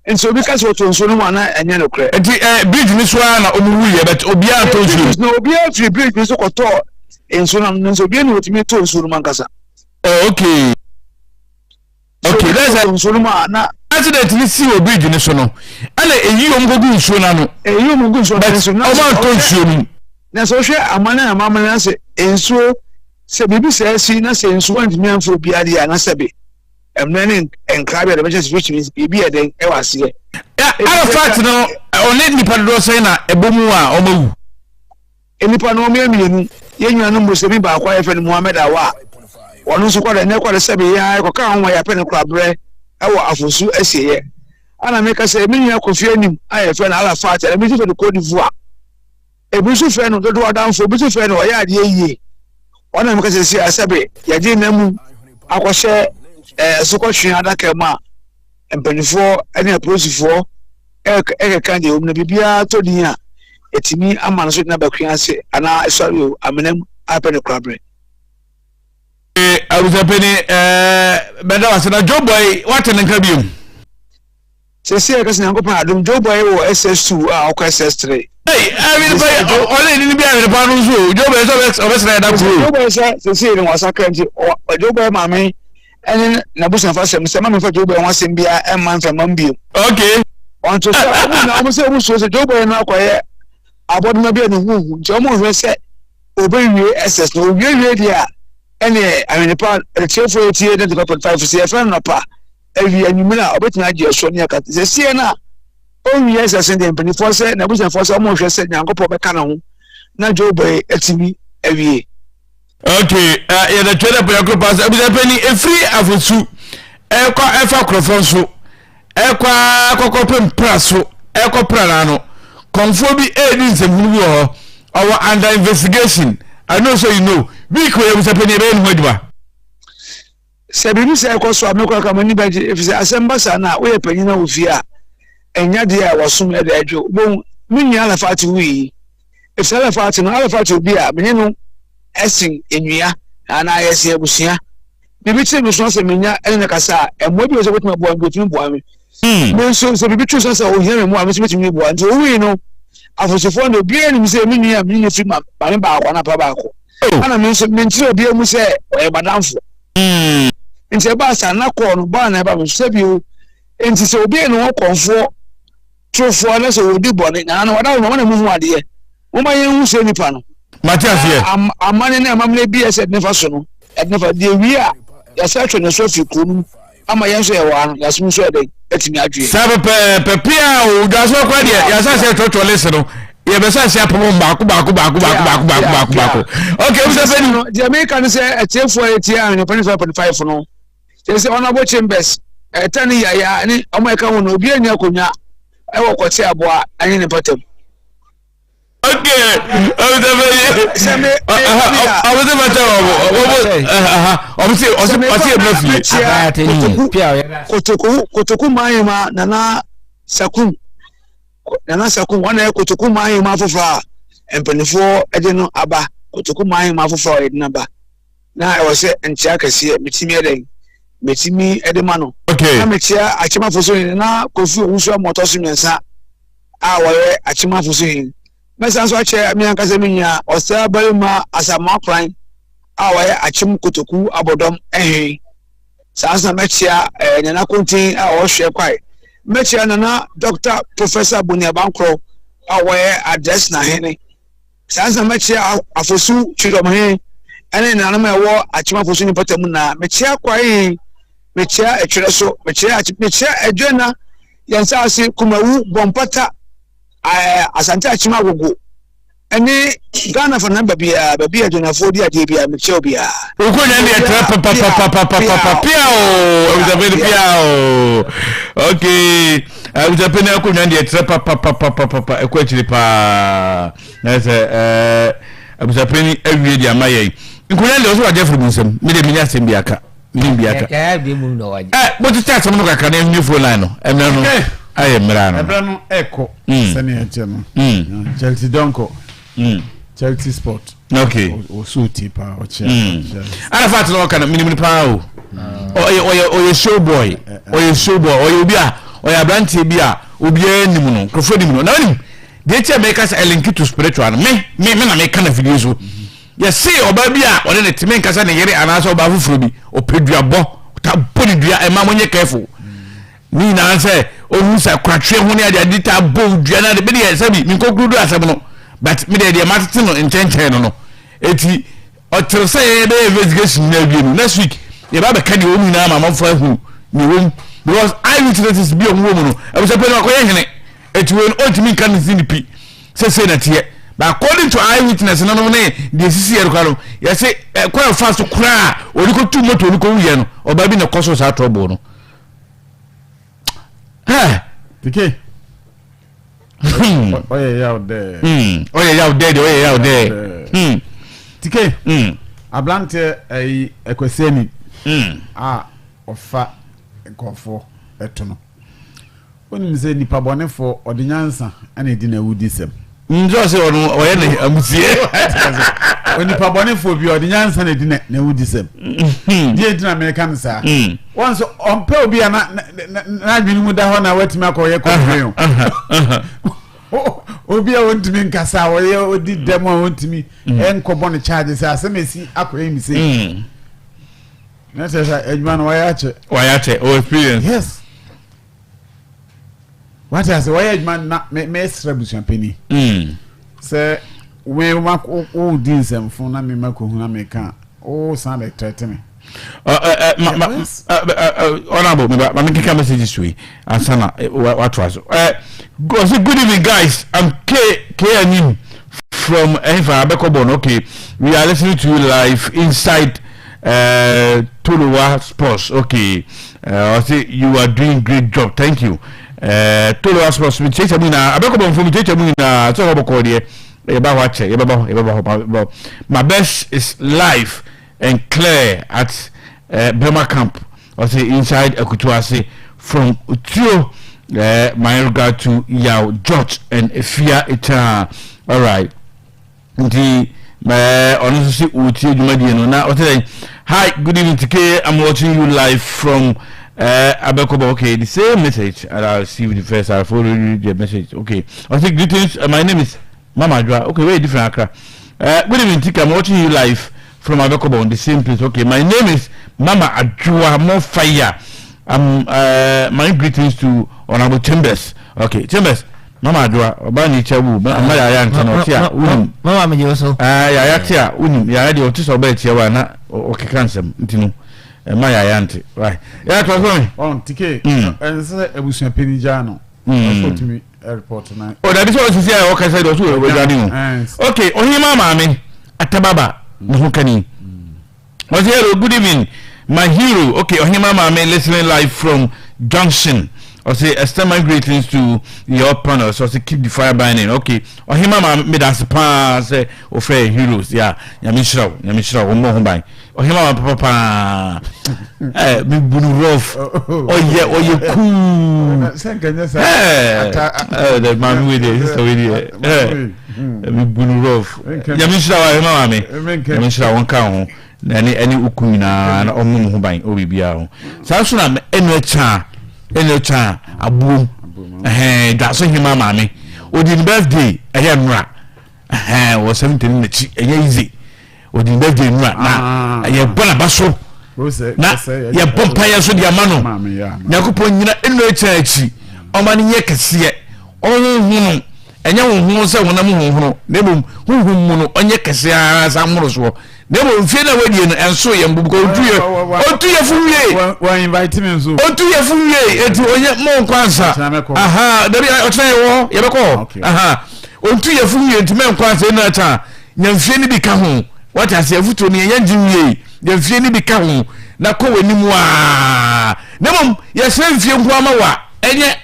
[SPEAKER 6] Nti obi ka sɛ ɔtɔ nsuo no mu a na ɛnyɛ nokorɛ.
[SPEAKER 3] Nti eh, bridge no so ara na wɔn wuiɛ but obiara ntɔ nsuo
[SPEAKER 6] no. Na obiara firi bridge no so kɔtɔɔ nsuo no ano nso obiara na otumi tɔ nsuo no mu ankasa.
[SPEAKER 3] Oh, okay. Okay,
[SPEAKER 6] that's it. Nsuo no mu a na.
[SPEAKER 3] Accident ni si wɔ bridge no so no ɛna eyi wɔn kɔgu nsuo no ano.
[SPEAKER 6] Eyi wɔn gu nsuo no
[SPEAKER 3] ano. But wɔn antɔ nsuo no mu.
[SPEAKER 6] Na sɛ wohwɛ amane a amammerɛ na sɛ nsuo sɛ biribi sɛ asi na sɛ nsuo antumi amfa obiara deɛ a na sɛbe mmerɛ ne nkra bi a ɛbɛkyɛ sɛ which means biribi yɛ dɛn ɛwɔ aseɛ.
[SPEAKER 3] Arafat no ɔne nnipa dodoɔ sɛn na ɛbɔ mu a wɔawu?
[SPEAKER 6] Nnipa no wɔyɛ mmienu, yɛn nuanom Muslimi baako a yɛfrɛ no Muhammad Awa, ɔno nso kɔda nnɛ kɔda sɛbe yɛn ara yɛkɔkaa ho ma yɛapɛ no koraberɛ ɛwɔ Afosu asieeɛ. Ana meka sɛ me nua Kofi Anim a yɛfrɛ no Arafat a ebi nso frɛ no Cote d'Ivoire. Ebi nso frɛ no dodoɔ adamfo, ebi nso frɛ no ɔyɛ adeɛ yie. Ɔno na meka sɛ si asɛbe yɛde nna mu akɔhyɛ ɛɛ asukɔtwe adaka mu a mpanimfoɔ ne apolisifoɔ ɛkeka deɛ wɔm na biribiara tɔ din a ɛtumi ama no so de n'abakua ase anaa ɛsɔre o amena mu apɛ ne koraberɛ.
[SPEAKER 3] Abusuapɛni ɛɛ bɛda wase na Joe Boy wate ne nka biom.
[SPEAKER 6] Seesei yɛka sɛ Nyankopɔn adom, Joe Boy wɔ SS2 a ɔkɔ SS3.
[SPEAKER 3] Hey, ɛwene pa yi, ɔne ne bi awene pa no nso o, Joe Boy sɛ ɔbɛsra ɛda kuro.
[SPEAKER 6] Joe Boy sɛ seesei no wasakra nti, Joe Boy maame ɛne n'abusuafo asɛm sɛ ma memfa Joe Boy ho asɛm biara ɛmma mframa mu bio.
[SPEAKER 3] Okay.
[SPEAKER 6] Ɔnto sɛ ɔmo nyinaa ɔmo sɛ ɔmo suro sɛ Joe Boy no akɔyɛ abɔdoma bi a ne ho hu nti ɔmo nhwɛ sɛ obewie SS no owie wie deɛ a ɛne awene pa atiefo etie 95.5 sɛ yɛfrɛ no nɔpa awia anwummere a ɔbɛtumi agye ɛso ne aka sɛ sie no a ɔnwie ɛsɛ sen deɛ mpanimfoɔ sɛ n'abusuafoɔ sɛ ɔmo hwɛ sɛ Nyankopɔn bɛka ne ho na Joe Boy atumi awie.
[SPEAKER 3] Okay, uh, yɛda twɛ dɛ pɛyɛ koro paa sɛ abusua panyin efiri afosu ɛkɔ ɛfa korɔfɔ nso ɛkɔ akɔkɔ pem pra so ɛkɔ pra n'ano kɔnfoɔ bi ɛredi nsɛmhunu bi wɔ hɔ ɔwɔ under investigation I know so you know week wɔ yɛ abusua panyin ɛbɛyɛ ne ho adwuma.
[SPEAKER 6] Sɛ biribi saa rekɔ so a, me koraa m'ani bɛgye, efisɛ asɛm ba saa no a, woyɛ panyin na wɔ fie a, ɛnyɛ adeɛ a wɔsom de adwo. Wobɛhu, me nua Alafat wui yi, efisɛ Alafat no, Alafat yɛ obi a me ne no sen nnua anaa yɛsen abusua. Biribi kyere me so na sɛ menya ne no kasa a, mmoa bi wɔ sɛ obetumi aboa me bi, otumi boa me. Hmm. Me nso, sɛ biribi to so na sɛ ohia me mmoa a, me nso metumi boa. Nti owui no, afosufoɔ no, obiara nim sɛ me nua a me ne no firi maame baako anaa papa baako. Oh. Ana me nso menkyerɛ obiara mu sɛ ɔyɛ m'adamfo.
[SPEAKER 3] Hmm.
[SPEAKER 6] Nti ɛbaa saa na kɔɔ no baa na ɛba me so sɛ bio. Nti sɛ obi yɛ ne ho kɔmfoɔ torofoɔ na sɛ wɔdi bɔne na ano wada wɔn na muhu adeɛ. Momma yɛnhu sɛ nipa no.
[SPEAKER 3] Mate aseɛ.
[SPEAKER 6] Amane ne amammerɛ bi a ɛsɛ ɛde ne fa so no ɛde ne fa deɛ wie a yɛsɛ atwe ne so afiri kuro no mu ama yɛn nso yɛwɔ ano yɛasom nso ɛdɛn atumi adwe.
[SPEAKER 3] Saa pɛpɛɛpɛ pia o dwaso akora deɛ yɛasɛ aseɛ twɔtwɔ lese no yɛbɛsɛ aseɛ apam baako baako baako baako baako baako baako baako ok ebi sɛ fɛni.
[SPEAKER 6] Deɛ meka ne sɛ atiefoɔ a yɛtie ahwene ne 5.5 no kyerɛ sɛ honorable chambers ɛta ne yaya ne ɔmo ɛka ho no obiara nni akonnwa ɛwɔ kɔte aboa ɛne ne mpɔtam.
[SPEAKER 3] Okay, ɔbɛsɛ bɛtɛ ɔbɔ ɔbɛsɛ ɔsɛ ɔsɛ ɛmɛ
[SPEAKER 6] fie. Kotoku kotoku maa nana sakum nana sakum wɔn na yɛ kotoku maa ahema foforɔ a mpanimfoɔ de no aba kotoku maa ahema foforɔ a yɛde no aba na ɛwɔ sɛ nkyea kɛseɛ metumi ɛdɛn metumi ɛde ma no.
[SPEAKER 3] Okay.
[SPEAKER 6] Na mekyea akyemafo so nana kofi owusu amɔtɔ so mmiɛnsa. a wɔyɛ Akyemafo so hen. Mɛsan nso akyɛ me ankasa me nua Ɔsɛɛ Barima Asamoah Koran a ɔyɛ Akyem Kotoku Abɔdɔm hen. Saa nso na mɛkyea eh, Nana Kontin a ɔwɔ Hwɛ Kwae. Mɛkyea Nana Dɔkta Professor Boni Abankorɔ a ɔyɛ Adrɛsena hene. Saa nso na mɛkyea Afosu Twidɔm hen ne nananom a ɛwɔ Akyem Afosu ne mpɔtam nyinaa. Mekyea Kwae hen, mekyea Atwerɛ so, mekyea Akyem, mekyea Adwena Yɛn nsaase, Kumawu, Bɔmpata, Asante Akyem Agogo ne Ghana fa namba biara, baabi a Adwanafoɔ di adeɛ biara, mekyia obiara.
[SPEAKER 3] Wokɔ nya deɛ trɛ papapapapapa pia o abusapɛni pia o okay abusapɛni akɔ nya deɛ trɛ papapapapapa ɛkɔ akyiri paa na sɛ ɛɛ abusapɛni awie deɛ ama yɛn nkonnwa deɛ ɔsɛ wagye afiri mu nsam mi de mi nya asɛm bi aka. Menim bi aka. Ɛ motete asɛm no kakra na ɛnwie phone line no. Ɛmmerɛ no ayɛ mmerɛ no.
[SPEAKER 5] Ɛberɛ no ɛkɔ sɛnea ɛteɛ no. Chelsea dɔnkɔ. Chelsea sport.
[SPEAKER 3] Okay.
[SPEAKER 5] Ɔsɔ tie paa ɔkyɛ.
[SPEAKER 3] Arafat na ɔka no menim no paa o. Ɔyɛ ɔyɛ ɔyɛ show boy. Ɔyɛ show boy. Ɔyɛ obi a ɔyɛ aberanteɛ bi a obiara nim no. Nkurɔfoɔ nim no. Na ɔnim deɛ ɛkyɛ meka sɛ ɛlinki to spiritual no me me me na meka na fidie so. Yɛse ɔbaa bi a ɔne ne te menka sɛ ne yere anaasɛ ɔbaa foforɔ bi ɔpɛ duabɔ ɔta bɔ ne dua ɛma monyɛ careful ne nyinaa sɛ ɔhu sɛ koratweɛ ho ne ade ade taa bɔ dua no ade medeɛ sɛbi menkɔkuru du asɛm no but medeɛ deɛ matete no nkyɛnkyɛn no no eti ɔtere sɛ yɛn bɛyɛ investigation nyinaa awie no next week yɛba bɛka deɛ wɔn nyinaa ma amanfoɔ ahu ne wɔm because eye witnesses bi a wɔn wɔ mu no abusapɛ no akɔyɛ hene Eti wei no ɔntumi nka ne sini pi sɛ sei na teɛ. But according to eye witness no nom ne deɛ esisi yɛ no koraa no, yɛse ɛkwan a ɔfaa so koraa a ɔde kɔtu moto no kɔwuiɛ no, ɔbaa bi na ɛkɔ so saa trouble no. Hɛ!
[SPEAKER 5] Tike. Ɔyɛ yaw dɛ.
[SPEAKER 3] Ɔyɛ yaw dɛ deɛ ɔyɛ yaw dɛ.
[SPEAKER 5] Hmm. Tike. Hmm. Abranteɛ ɛyi ɛkwasiani. Hmm. A ɔfa nkurɔfoɔ ɛto no. Wonim sɛ nipa bɔnefoɔ, ɔde nyansa na ɛdi n'awudisɛm.
[SPEAKER 3] Nti ɔse ɔno ɔyɛ ne amusie.
[SPEAKER 5] Onipa bɔnefoɔ bi ɔde nyansa na ɛdi n'awudisɛm. Deɛ nti na meka no saa. Wɔn nso ɔmpɛ obi a n'adwene mu da hɔ na watumi akɔyɛ kɔmplɛn o. Obi a ɔntumi nkasa a ɔyɛ ɔdi dɛm a ɔntumi nkɔbɔ no charge sɛ asɛm esi akɔyɛ mi sei. Na kyerɛ sɛ adwuma no wayɛ akyɛ.
[SPEAKER 3] Wayɛ akyɛ, ɔwɔ experience.
[SPEAKER 5] Yes. Wate ase wɔyɛ adwuma na me mesrɛ abusuapanin. Mm. Sɛ we ma wo di nsɛmfo na me ma kohu na me ka wo san bɛ trɛte me.
[SPEAKER 3] Honorable, me ba, ma me keka messages wei ansa na wato aso. Ɔse good evening guys, I'm K K Anim from ɛhefa Abɛkɔbɔn. Okay, we are listening to you live inside uh, Tolowa Sports. Okay, ɔse you are doing great job, thank you. Uh, Tolowa Sports, me kyerɛkyerɛ mu nyinaa, Abɛkɔbɔnfo me kyerɛkyerɛ mu nyinaa, sɛ hɔ bɔkɔɔ deɛ, yɛba hɔ akyɛ, yɛbɛba hɔ, yɛbɛba hɔ. My best is live and clear at uh, Burma Camp. Ɔse inside Akutuase from Otuo. Uh, my regard to Yao George and Efia Ita. All right. Nti eh, ɔno nso se ɔretie dwumadie no na ɔte dɛn hi good evening tike i'm watching you live from uh, Abekoba okay the same message and I received the first I forwarded the message okay ɔse greetings uh, my name is Mama Adwoa okay wait different Accra uh, good evening tike i'm watching you live from Abekoba on the same place okay my name is Mama Adwoa more fire um, uh, my greetings to Honorable Chambers okay Chambers Mama Adwoa, ɔbaa ne kyɛ wu, mma yaya nte no, ɔte a, wonim.
[SPEAKER 4] Mama megye wo so.
[SPEAKER 3] Ah, yaya te a, wonim. Yaya deɛ ɔte sɛ ɔbaa atia wa na ɔkeka nsɛm, nti no, mma yaya nte. Why? Yaya to so me.
[SPEAKER 5] Ɔn, tike, ɛnsɛ sɛ abusua panyin gyaa no. Ɔsɛ ɔtumi report na.
[SPEAKER 3] O dabi sɛ ɔsisi a ɔka sɛ deɛ ɔsɛ ɔdwane o. Okay, ɔhema maame, atababa, ne ho kani. Ɔsɛ hello good evening my hero okay Ɔhema Maame listening live from junction ɔsɛ extend my greetings to your panel so ɔsɛ keep the fire burning okay Ɔhema Maame medase paa sɛ ofrɛ yɛ heroes ya nyame nhyira wo nyame nhyira wo ɔmmɔ ho ban Ɔhema Maame papa paa eh me bu no rough ɔyɛ ɔyɛ cool eh eh maame wei deɛ sister wei deɛ eh Me bu no rough. Nyame nhyira wo ahema maame. Nyame nhyira wo nka ho. Na ɛne ɛne uku nyinaa na ɔmo mo ho ban wɔ biribiara ho. Saa nso na ɛnu ɛkya ɛnu ɛkya abuom. Ɛhɛn dwaso hema maame. Odi ne birthday ɛyɛ nnora. Ɛhɛn wɔ 70 no n'akyi ɛnyɛ easy. Ɔdi ne birthday nnora na yɛbɔ n'aba so na yɛbɔ mpaeɛ nso de ama no. Nyankopɔn nyina ɛnu ɛkya akyi ɔma no nyɛ kɛseɛ ɔnhonho no ɛnyɛ honhom sɛ honam honhono na mmom honhom mu no ɔnyɛ kɛse ara sa mmorosoɔ na mmom mfie na wadie no ɛnso yɛ mbo because ɔtu yɛ ɔtu yɛ fo wie
[SPEAKER 5] wɔn invite me nso
[SPEAKER 3] ɔtu yɛ fo wie eti ɔnyɛ mo nkɔ ansa aha dabi ɔkyerɛ yɛ wɔ yɛbɛkɔ hɔ aha ɔtu yɛ fo wie nti mɛ nkɔ ansa ɛnu akya nya mfie no bi ka ho wate ase afutuo no yɛnyɛ ngye wie nya mfie no bi ka ho na kɔ w'anim waa na mmom yɛsrɛ mfie nko ama wa ɛnyɛ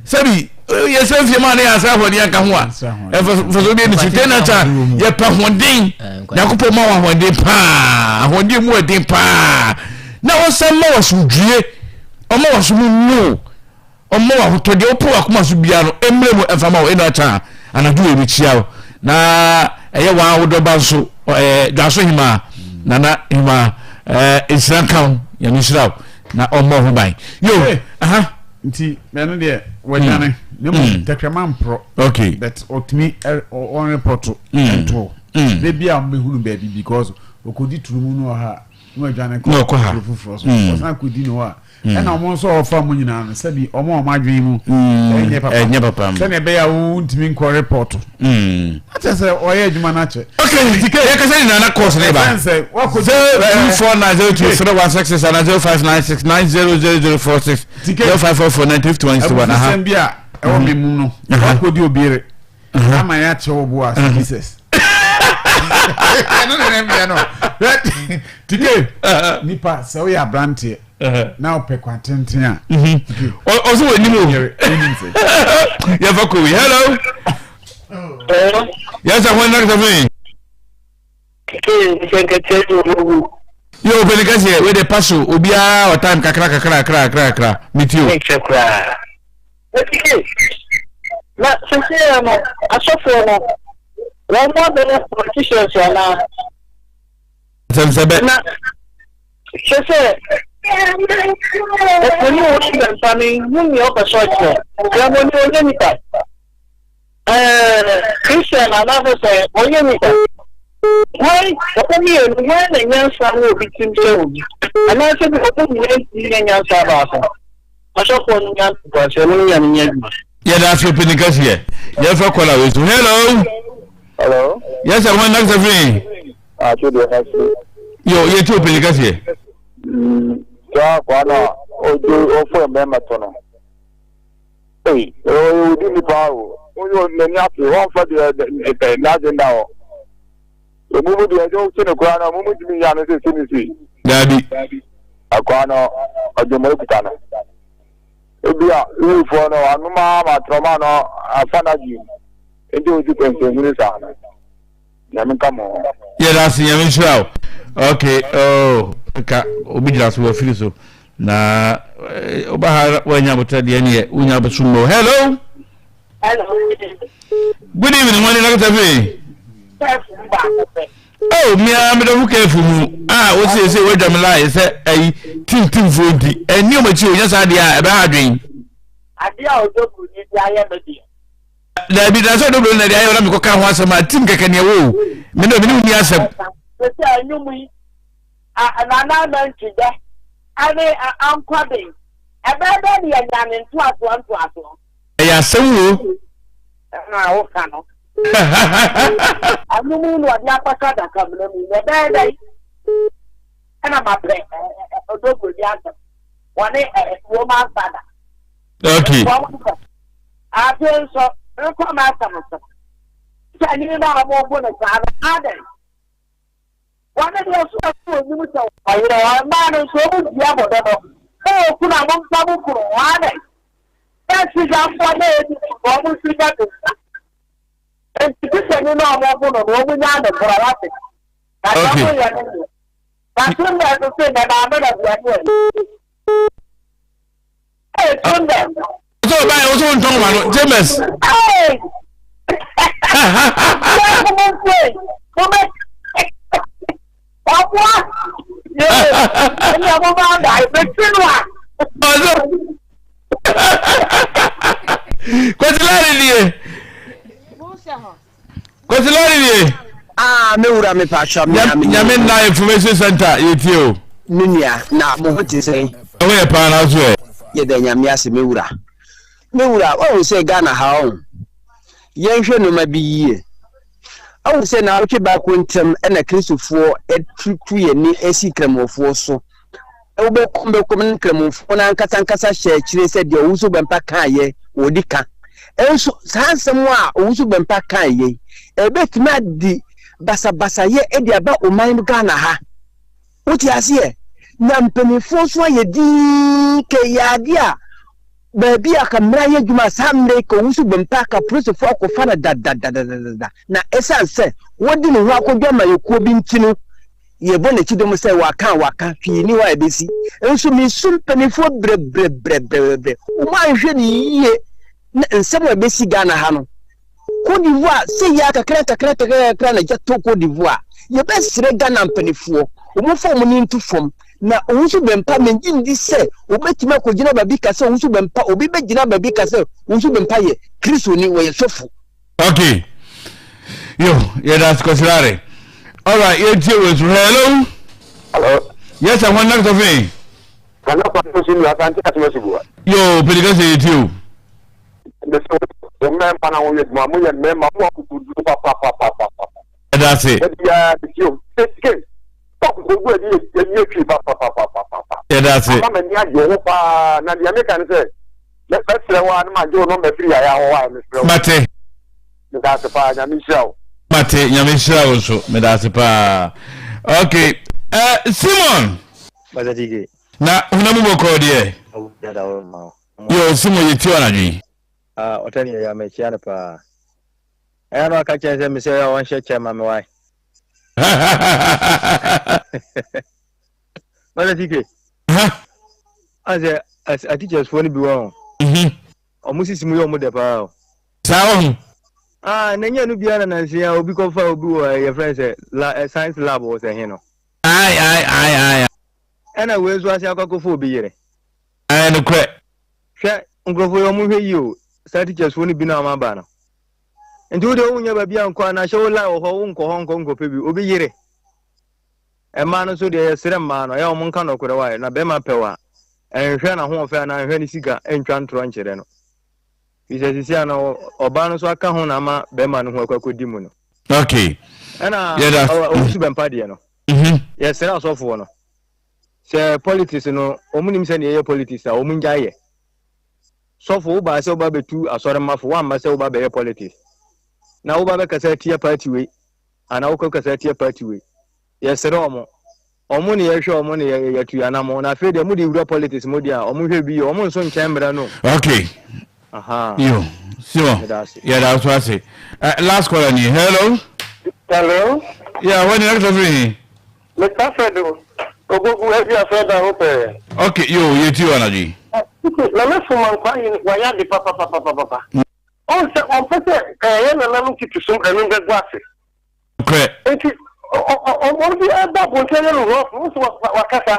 [SPEAKER 3] sɛbi yɛsɛ mfie ma ne yɛasɛ ahoɔden anka ho a mfasoɔ bi ani so tɛn na kyɛ yɛpɛ ahoɔden nyankopɔn ma wɔ ahoɔden paa ahoɔden mu ɛden paa. Na ɔnsan mma wo asomdwie, ɔmma w'aso mu nnwo wo, ɔmma wo ahotɔ, deɛ wopɛ w'akoma so biara no, ɛmmrɛ mu ɛmfa ma wo. Ɛna ɔkyɛ a, anadwo wei mekyia wo. Na ɛyɛ wɔn a wodɔ ba nso, ɛɛ Dwaso Hemaa, Nana Hemaa, ɛɛ nhyira nka wo, Nyame nhyira wo, na ɔmmɔ wo ho ban. Yo, aha.
[SPEAKER 5] Nti ɛno deɛ wɔadwane hmm. na mmom hmm. tɛkrɛma mporɔ
[SPEAKER 3] okay
[SPEAKER 5] but ɔtumi ɔnrepɔto ɛnto baabi a wɔbɛhunu baabi because ɔkɔdi turo mu no wɔ ha na wadwane kɔ kuro foforɔ so ɔsan kɔdi no hɔ a ɛna wɔn nso a wɔfa mu nyinaa no sɛbi wɔn a wɔn adwene mu ɛnyɛ papa
[SPEAKER 3] ɛnyɛ papa
[SPEAKER 5] sɛnea ɛbɛyɛ a wɔntumi nkɔ repɔto akyɛ sɛ ɔyɛ adwuma no akyɛ
[SPEAKER 3] okay yɛ kasa nyinaa na course ne ba 0249023166 ana 0596900046 0544935161 aha
[SPEAKER 5] abusɛm bi a ɛwɔ me mu no wakɔdi obi yere ama yɛ akyɛ wɔ bo ase Jesus ɛno ne ne mmeɛ no tike nipa sɛ woyɛ aberanteɛ na wopɛ kwan tenten a
[SPEAKER 3] ɔsɛ wɔ anim o yɛfa kowi hello yɛsɛ ho nna kasafo yi yɛ ɔpɛni kɛseɛ wei de pa so obiara wɔ time kakra kakra kakra kakra kakra metie o
[SPEAKER 9] na sɛsɛ no asɔfoɔ no wɔn mo abɛyɛ politicians anaa
[SPEAKER 3] sɛmsɛbɛ
[SPEAKER 9] na kyerɛ sɛ ɔpɛni wɔ si bɛmpa me hu nea ɔpɛ sɛ ɔkyerɛ yɛmɔ ni ɔnyɛ nipa ɛɛ Christian anaasɛ sɛ ɔnyɛ nipa hwan ɔmo mmienu hwan na nyansa wɔ obi tirim sɛ obi anaasɛ bi ɔmo nyinaa ntumi nyɛ nyansa baako asɔfoɔ no nya ntoboaseɛ mo ne nyame nyɛ adwuma.
[SPEAKER 3] Yɛda ase ɔpɛni kɛseɛ. Yɛmfa kɔla wei so. Hello.
[SPEAKER 10] Hello.
[SPEAKER 3] Yes, sir. Wɔn nakasa fi.
[SPEAKER 10] Ah, so deɛ ɛsi.
[SPEAKER 3] Yo, yɛ ti ɔpɛni kɛseɛ.
[SPEAKER 10] Saa akwa no a ɔgye ɔfɔ mmarima to no. Ei, ɔyɛ odi nipa o. Ɔyɛ n'ani ase, ɔnfa deɛ ɛ n'adwene da hɔ. Ɔmo mu deɛ ɛsɛ ɔte no koraa no, ɔmo mu ntumi nyɛ ano sɛ si ne si.
[SPEAKER 3] Daabi.
[SPEAKER 10] Akwa no ɔdwemmɔre kuta no. Ebia Lewifoɔ no anom ara ma atorɔma no afa n'adwene mu, enti ɔdi kɔnsɛnhunu saa no. Nyame nka mo ho.
[SPEAKER 3] Yɛda ase Nyame nhyira wo. Okay, oh, nka obi gyina so wafiri so. Na woba ha woanya abotrɛ deɛ neɛ wonya abɛso mmɔ. Hello.
[SPEAKER 9] Hello.
[SPEAKER 3] Good evening, wani nakata fi. Oh, mia medɔfo kɛfo mu a wosiesie wadwa me line sɛ ayi tintimfoɔ nti ɛnni ɔmo akyi o nyɛ saa deɛ a ɛbɛha adwen.
[SPEAKER 9] Adeɛ a ɔdɔ buroni de ayɛ me deɛ.
[SPEAKER 3] Daabi na sɛ ɔdɔ buroni na de ayɛ na mekɔka ho asɛm a tim kɛkɛ neɛ wo me ne me ne wo ni asɛm.
[SPEAKER 9] Sɛ ɛnwom yi Nana Amantwi dɛ ɛne Ankɔben ɛbɛyɛ dɛ ne yɛnya ne ntoasoɔ ntoasoɔ.
[SPEAKER 3] Ɛyɛ asɛm o.
[SPEAKER 9] Ɛna a woka no. Ɛno mu na ɔde akɔhyɛ adakamena mu na ɛbɛyɛ dɛ ɛna mapɛ ɔdɔ buroni asɛm wɔne Roman fada.
[SPEAKER 3] Okay.
[SPEAKER 9] Afei nso nkɔ m'asɛm so sɛ nneɛma a wɔbɔ no saa no adɛn. Wɔn deɛ so ɔso ɔnim sɛ ɔyerɛ hɔ mmaa no nso ɔmo dua mo dodo mo wɔ kunu a mo mfa mo kunu ho adɛn sɛ sigyafoɔ na ɛdi so na ɔmo nso nya bi nsa nti tikyani na ɔmo bo no no ɔmo nya ne korɔ wate na deɛ ɔmo yɛ no deɛ na tundɛ nso se nɛ maame na deɛ ne ɛyɛ Hey, Tunde.
[SPEAKER 3] Sọ ọba yẹn wọ́n ntọ́n wa no James. Kwesi lɔri nie. Kwesi lɔri nie.
[SPEAKER 11] Ah, me wura me pa me
[SPEAKER 3] ame. Nyame nna information center yɛ tie o.
[SPEAKER 11] Me nua, na mo ho te sɛn?
[SPEAKER 3] Ɛho yɛ paa na so ɛ.
[SPEAKER 11] Yɛda Nyame ase me wura. Me wura, wahu sɛ Ghana ha ɔho, yɛnhwɛ nnoɔma bi yie. Wahu sɛ naawɔtwe baako ntam na Kristofoɔ atutu yɛn ani asi Nkramofoɔ so. Wobɛkɔm bɛkɔm na Nkramofoɔ no ankasa ankasa hyɛ akyire sɛ deɛ Owusu Bɛmpa kaeɛ wɔdi ka. Nso saa nsɛm a Owusu Bɛmpa kaeɛ yi, ɛbɛtumi adi basabasayɛ de aba ɔman Ghana ha. Wote aseɛ? Na mpanimfoɔ nso ayɛ dinn kɛ yɛ adeɛ a baabi a ka mmara yɛ adwuma a saa mmerɛ yi ka owusu bɛmpa ka polisifoɔ akɔfa no dadadadadada. Na ɛsiane sɛ wɔde ne ho akɔdwa amanyɔkuo bi nti no, Yɛbɔ n'akyi dɔm sɛ waka a waka, hwee nni hɔ a ɛbɛsi. Nso mesu mpanimfoɔ brɛbrɛbrɛbrɛbrɛ, wɔn anhwɛ no yie na nsɛm a ɛbɛsi Ghana ha no, Cote d'Ivoire sɛ yɛ a kakra kakra kakra kakra na gya tɔ Cote d'Ivoire. Yɛbɛsrɛ Ghana mpanimfoɔ, wɔmfa wɔn ani nto fam na Owusu Bɛmpa mengye ndi sɛ wɔbɛtumi akɔgyina baabi ka sɛ Owusu Bɛmpa, obi bɛgyina baabi ka sɛ Owusu Bɛmpa yɛ Kristoni, wɔyɛ sɔfo.
[SPEAKER 3] Okay. Yo, yɛda ase kɔsirare. Alright, yɛntie wei nso. Hello.
[SPEAKER 10] Hello.
[SPEAKER 3] Yes, sir, wɔn nakita fɛn.
[SPEAKER 10] Nana kwa so si asante asoma si bua.
[SPEAKER 3] Yo, pɛdi sɛ yɛtie o.
[SPEAKER 10] Mbese wo mmarima na woyɛ adwuma mo yɛ mmarima mo akokoduro papapapapa.
[SPEAKER 3] Yɛda ase.
[SPEAKER 10] Ɛdi ya ti o. Sike. Akokoduro ɛdi yɛ yɛ twi papapapapa.
[SPEAKER 3] Yɛda ase.
[SPEAKER 10] Ama m'ani agye ho paa na deɛ meka ne sɛ Mɛsrɛ wo a na magye wo nɔmba firi yaya hɔ wae mesrɛ wo.
[SPEAKER 3] Mate.
[SPEAKER 10] Medaase paa nyame nhyira wo.
[SPEAKER 3] Mate nyame nhyira wo nso medaase paa ok eh, Simon.
[SPEAKER 12] Pastor TK.
[SPEAKER 3] Na honam mu bɔkɔɔ deɛ. Yo Simon yɛ tie anadwo yi.
[SPEAKER 12] Ah ɔtɛ ne yɛ mekyia no paa. Ɛyɛ na ɔka kyɛn sɛ mesɛ yɛ ɔnhyɛ kyɛ ma me wae. Pastor TK. Asɛ a teachers foɔ no bi wɔ ho. Ɔmo sisi mu yɛ ɔmo dɛ paa o.
[SPEAKER 3] Saa wɔ ho.
[SPEAKER 12] Ah na nyɛ no biara na nansi a obi kɔfa obi wɔ yɛ frɛ sɛ la science lab wɔ sɛ he no.
[SPEAKER 3] Ae ae ae ae.
[SPEAKER 12] Ɛna wei nso ase akɔ akɔfa obi yere.
[SPEAKER 3] Ae nokorɛ.
[SPEAKER 12] Hwɛ nkurɔfoɔ yi ɔmo hwɛ yie o saa teachers foɔ no bi na ɔmo aba no. Nti wo deɛ wonya baabi ankɔ anaa hyɛ wo line wɔ hɔ wonkɔ hɔ nkɔ nkɔpɛ bi obi yere. Mmaa no nso deɛ yɛsrɛ mmaa no ɛyɛ a wɔn nka nɔkorɛ wae na bɛrima pɛ wo a ɛnhwɛ n'ahoɔfɛ anaa ɛnhwɛ ne sika ɛntwa ntorɔ nkyerɛ no firi sɛ sisi a no ɔbaa no nso aka ho na ama bɛrima no ho akɔ akɔdi mu no.
[SPEAKER 3] Okay.
[SPEAKER 12] Ɛna ɔwusu bɛmpa deɛ no yɛsrɛ asɔfoɔ no sɛ politics no wɔn nim sɛ deɛ ɛyɛ politics a wɔn ngyae yɛ. Sɔfo wobaa sɛ woba bɛtu asɔremmafo woamma sɛ woba bɛyɛ politics na woba bɛkasa atia party wei anaa wokɔ kasa tia party wei. Yɛsrɛ ɔmo. Ɔmo ne yɛhwɛ ɔmo ne yɛ yɛtu yɛn anamɔn. Na afei deɛ mode wura politics mu deɛ a, ɔmo nhwɛ bi yie. Ɔmo nso nkyɛn mmra no
[SPEAKER 3] o. Okay.
[SPEAKER 12] Ahaa.
[SPEAKER 3] Yo. Simon.
[SPEAKER 12] Meda ase.
[SPEAKER 3] Yɛda wo so ase. Uh, last caller ni. Hello.
[SPEAKER 13] Hello.
[SPEAKER 3] Yeah, wani akasa firi he?
[SPEAKER 13] Mr. Fred o. Ogogu afi asɔre dan ho pɛɛ.
[SPEAKER 3] Okay, yo, yɛtie wɔ anadwo yi.
[SPEAKER 13] Na me so mankwa yi wayɛ ade papapapapapa. Ɔn sɛ ɔmpɛ sɛ ɛyɛ nananom tete som ɛno bɛgu ase.
[SPEAKER 3] Nokorɛ.
[SPEAKER 13] Nti ɔmo de ɛba abɔnten ayɛ no rough no, wohu sɛ wakasa.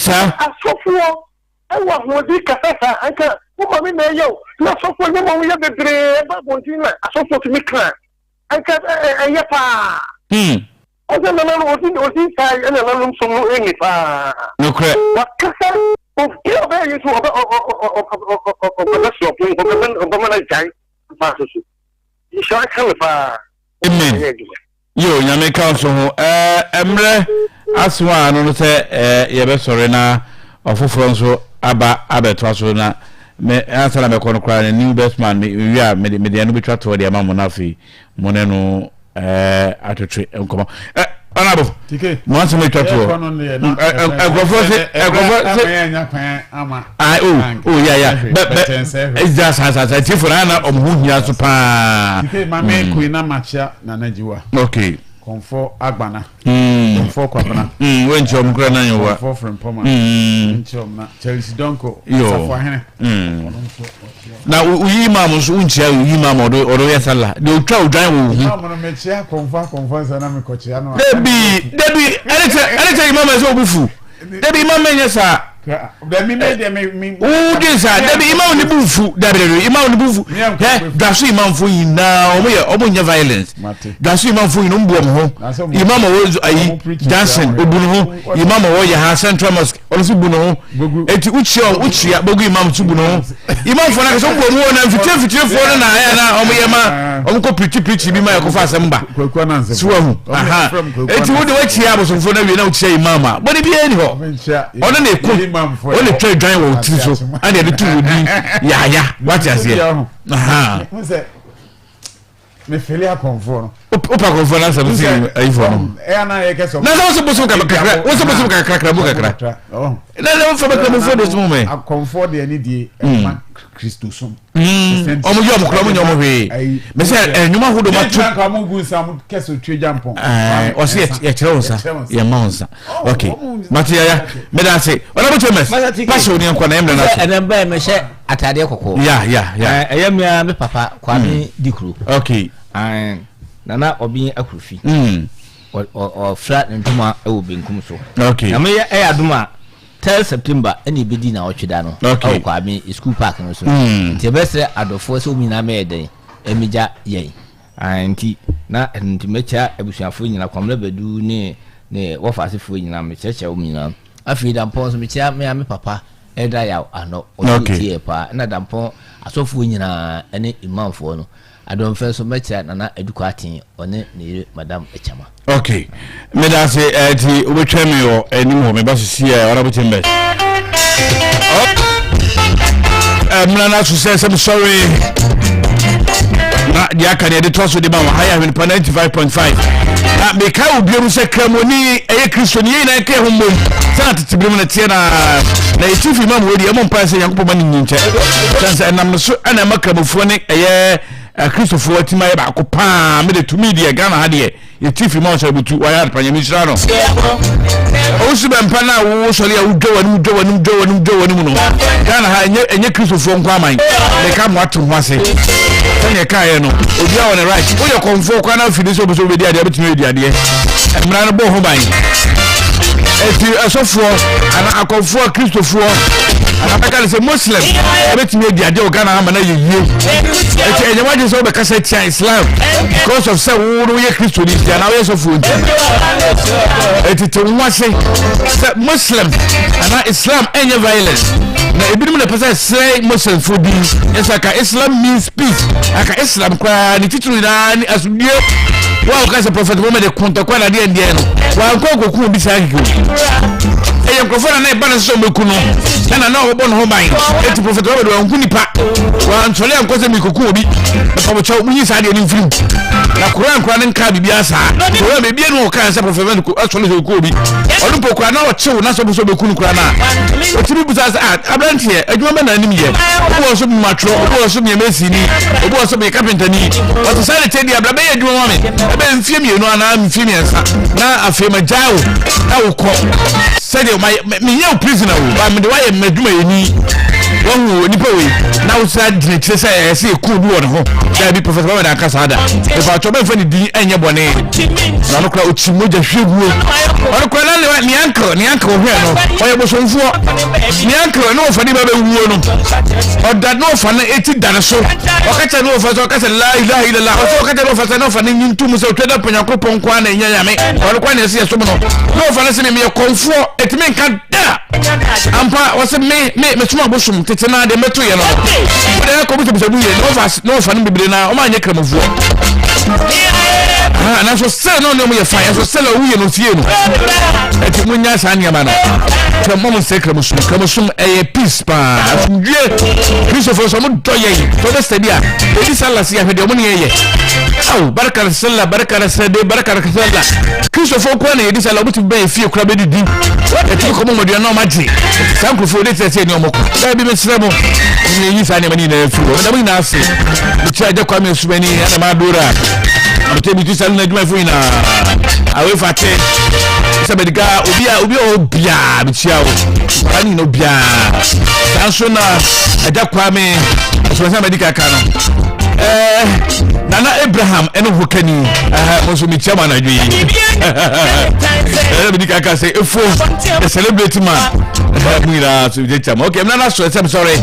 [SPEAKER 3] Saa.
[SPEAKER 13] Asɔfoɔ ɛwɔ ahoɔden kasa saa, anka wo maame na ɛyɛ o, na asɔfoɔ nneɛma a wɔyɛ bebree ɛba abɔnten na asɔfoɔ tumi ka a, anka ɛyɛ paa.
[SPEAKER 3] Hmm.
[SPEAKER 13] Ɔsɛ nananom ɔsi ɔsi saa yɛ nananom som no ɛni paa.
[SPEAKER 3] Nokorɛ.
[SPEAKER 13] Wakasa obi a ɔbɛyɛ yi so ɔbɛ ɔ ɔ ɔ ɔ ɔbɛ sɔpon ɔbɛ ɔbɛma no agyae paa so so. Nhyira nka no paa.
[SPEAKER 3] Amen. Yo, nyame ka nso ho. Ɛɛ mmerɛ aso a ano no sɛ ɛɛ yɛbɛsɔre na ɔfoforɔ nso aba abɛtoa so na me ansa na mɛkɔ no koraa no new best man me wie a mede mede ɛno bɛtwa toɔ de ama mo na afei mo ne no ɛɛ atwetwe nkɔmɔ ɛ ɔnabo mo asɛm atwa toɔ nkurɔfoɔ se nkurɔfoɔ se ah o o ya ya bɛ bɛ ɛgya saa saa saa tiefo na na ɔmo ho hia so paa.
[SPEAKER 5] Tike maame mm. kui na makyia nana jiwa.
[SPEAKER 3] Okay.
[SPEAKER 5] Kɔnfɔ agbana. Mm. Kɔnfɔ kwabena.
[SPEAKER 3] Mm. Wɛnkyɛ ɔmo kura nan yɛ wa.
[SPEAKER 5] Kɔnfɔ frimpɔma. Mm. Wɛnkyɛ ɔmo na Chelsea Donko.
[SPEAKER 3] Yo.
[SPEAKER 5] Asafo ahene.
[SPEAKER 3] Mm. Na woyi imam nso wonkyia woyi imam ɔdo ɔdo yɛ sala deɛ otwa odwan wɔ wo ho.
[SPEAKER 5] Imam no mekyia kɔnfɔ akɔnfɔ nsa na mekɔkyia no.
[SPEAKER 3] Dabi dabi ɛne kyɛ ɛne kyɛ imam ɛsɛ obu fu dabi imam ɛnyɛ saa.
[SPEAKER 5] Dabi mi deɛ mi mi.
[SPEAKER 3] Wodwen saa dabi imam ne bu fu dabi dabi imam ne bu fu hɛ dwaso imamfo nyinaa wɔn yɛ wɔn nyɛ violence dwaso imamfo nyinaa wɔn bu wɔn ho imam ɔwɔ ayi Johnson obu ne ho imam ɔwɔ yaha Central Mosque. Ɔno nso bu ne ho. Eti wokyia wɔn, wokyia bogu imam nso bu ne ho. Imamfoɔ no akasa wɔn bu wɔn na mfitire mfitirefoɔ no na ayɛ na wɔn yɛ ma wɔn kɔ pirikyi pirikyi bi ma yɛkɔfa asɛm ba. So wahu. Aha. Eti wo de wakyia abosomfoɔ no awie na wokyia imam a bɔne biara ni hɔ. Ɔno na eko ɔno na etwa adwan wɔ tiri so ɛna yɛde to wɔ din yaya wate aseɛ. Aha.
[SPEAKER 5] Mefeli akɔnfoɔ no.
[SPEAKER 3] Wopa akɔmfoɔ no asɛm si ayifoɔ no. Na sɛ wosɛ bosom kakra, wosɛ bosom kakra kakra mu kakra. Na sɛ wofa bɛkramofoɔ de som mɛ.
[SPEAKER 5] Akɔmfoɔ deɛ ne die ɛma Kristosom.
[SPEAKER 3] Ɔmo yɛ ɔmo kora ɔmo nyɛ ɔmo hwee. Mɛ sɛ ɛnwom ahodoɔ ma to.
[SPEAKER 5] Ɔmo gu nsa ɔmo kɛse otwe gya mpɔn.
[SPEAKER 3] Ɔsɛ yɛkyerɛ wo nsa yɛma wo nsa. Ok mate yaya meda ase. Honorable Chambers pahyɛ wo ne nkɔ na ɛmmerɛ no aso.
[SPEAKER 4] Ɛnɛ mbɛn mehyɛ ataadeɛ kɔkɔɔ.
[SPEAKER 3] Ya ya ya.
[SPEAKER 4] Ɛyɛ mmea me papa Kwame Dikuro.
[SPEAKER 3] Ok.
[SPEAKER 4] Nana Ɔben Akurufi. Ɔfira ne ntoma wɔ benkum so.
[SPEAKER 3] Okay.
[SPEAKER 4] Nyame yɛ ɛyɛ adom a 3 September ɛna ebedi na ɔtwe da no.
[SPEAKER 3] Okay.
[SPEAKER 4] Ɛwɔ Kwame school park no so. Nti ɛbɛsrɛ adɔfoɔ sɛ wɔn nyinaa mɛyɛ dɛn ɛmɛgya yɛn. Nti na ɛno nti mɛkyia abusuafoɔ nyinaa Kwamina Badu ne ne wɔfaasefoɔ nyinaa mekyerɛkyerɛ wɔn nyinaa. Afei Dampɔn nso mekyia me me papa Elder Yaw Anɔ ɔno
[SPEAKER 3] Okay.
[SPEAKER 4] tie paa ɛna Dampɔn asɔfoɔ nyinaa ɛne imamfoɔ no. Adomfɛ nso mɛkyerɛ Nana Adu Kwarteng ɔne ne yere Madam Akyama.
[SPEAKER 3] Ok meda ase ɛti wobɛtwɛn me wɔ anim hɔ meba so si ɛ Honorable Chambers. Mmra no aso sɛ sɛ mesɔre na deɛ aka deɛ ɛde toa so de ma wɔ ha yɛ ahwenepa 95.5 na meka wo biom sɛ kramoni ɛyɛ kristoni yɛ nyinaa ɛka ho mmom sɛ na tete bere mu no teɛ na na yɛti fi ma mu wɔ deɛ ɛmɔ mpae sɛ nyankopɔn ma ne nyinkyɛ sɛ sɛ ɛnam no so ɛna ɛma kramofoɔ ne ɛyɛ akristofoɔ atumi ayɛ baako paa mede tumi deɛ Ghana ha deɛ yɛti firi ma ɔsɔre butu wayɛ adepa nyame nhyira no ɔwosu bɛmpa no a wowo sɔre a wodwa w'anim dwa w'anim dwa w'anim dwa w'anim no Ghana ha ɛnyɛ ɛnyɛ kristofoɔ nko aman meka mo ato ho ase sɛdeɛ ɛkaeɛ no obiara wɔ ne right woyɛ kɔmfoɔ koraa na afidi sɛ wopɛ sɛ wobɛdi adeɛ wobɛtumi adi adeɛ mmara no bɔ ho ban ɛti ɛsɔfoɔ ana akɔmfoɔ kristofoɔ ana bɛka ne sɛ muslim ɛbɛtumi adi adeɛ wɔ Ghana ha ma no ayɛ yie ɛti ɛnyɛ wagye sɛ wobɛkasa tia Islam because of sɛ wo no woyɛ kristoni nti anaa woyɛ sɔfoɔ nti ɛti te wo ase sɛ muslim anaa Islam ɛnyɛ violence na ebinom na ɛpɛ sɛ sɛ muslimfoɔ din ɛsɛ aka Islam means peace aka Islam koraa ne titiri nyinaa ne asomdue wo a wɔka sɛ prɔfɛt Muhammad ko ntɔkwa na adeɛ ndeɛ no wankɔ nkɔku obi saa keke o ɛyɛ nkurɔfoɔ na na ɛba no sɛ ɔmɛku no ɛna na ɔbɛbɔ ne ho ban eti prɔfɛt Muhammad wanku nipa wansɔre ankɔ sɛ mekɔku obi ɛpɔbɔkyɛw munyi saa deɛ no mfiri mu na koran koraa no nkaa biribiara saa koran biribiara no ɔkaa sɛ prɔfɛt Muhammad asɔre sɛ ɔku obi ɔno mpo koraa na ɔkyew na sɛ ɔpɛ sɛ ɔbɛku no koraa no a ɔtumi busa sɛ ah aberanteɛ adwuma bɛ na anim yɛ obi wɔ so matwerɛ obi wɔ so meyɛ masini obi wɔ so meyɛ kapentani ɔte saa de kyɛ deɛ abra bɛyɛ adwuma ma me ɛbɛyɛ mfie mmienu anaa mfie mmiɛnsa na afei magyae wo na wokɔ sɛdeɛ menyɛ wo prisoner o ba mede woayɛ m'adwumayɛni wahu nipa wei na wosa gyina kyerɛ sɛ ɛyɛ sɛ yɛku obi wɔ ne ho daabi prɔfɛsɛ bɛmɛde anka saa da mepaatɔ bɛmfa ne din ɛnyɛ bɔne na ɔno kora ɔkyi mogya hwie guo ɔno kora na ne uncle ne uncle hwɛ no ɔyɛ bosomfoɔ ne uncle ne ɔfa ne ba bɛwuo no ɔda ne ɔfa no ɛti da ne so ɔka kyerɛ ne ɔfa sɛ ɔka sɛ la ilaha illallah ɔsɛ ɔka kyerɛ ne ɔfa sɛ ne ɔfa no nyi ntom sɛ ɔtwa da pɔnyankopɔn nko ara na ɛnyɛ nyame ɔno kora na ɛsɛ yɛ som no ne ɔfa no sɛ meyɛ kɔmfoɔ ɛtumi nka da ampa ɔsɛ me me mesom abosom tete na deɛ mɛto yɛ no wode ɛkɔ bisabisa mu yɛ ne ɔfa ne ɔfa no bebree na ɔma anyɛ kramofoɔ nanso sɛ na ɔne ɔmo yɛ fine ɛso sɛ na ɔwu yɛ no fie no ɛti mo nya saa nneɛma no sɛ mo mo nsɛ kramosom kramosom ɛyɛ peace paa asomdwie kristofoɔ sɛ ɔmo dɔ yɛn sɛ ɔbɛ sɛbi a ɛdi sala si ahwɛ deɛ ɔmo ne yɛ yɛ aw barika sala barika sɛde barika sala kristofoɔ kura na yɛdi sala ɔmo ti bɛn fie kura bɛ didi ɛtumi kɔmɔ ɔmo aduane na ɔmo agye saa nkurɔfoɔ de kyerɛ sɛ ɛni ɔmo kɔ bɛɛ bi mesrɛ mo mo yɛ yi saa nneɛma no nyinaa firi hɔ meda mo nyinaa ase mekyerɛ agya kwame asumani ɛna maadora mete bi ti salo no adwumayɛfoɔ nyinaa awefa te sɛ bɛdiga obi a obi a ɔwɔ biaa mekyia wo nkwadaa no nyina obiaa saa nso na agya kwame asumani sɛ madi kaka no ɛɛ nana abraham ɛne ho kani ɛhɛ mo nso mekyia mo anadwo yi ɛɛ medi kaka sɛ efo the celebrate man ɛhɛ mo nyinaa so gyekya mo okay nana so ɛsɛm sɔre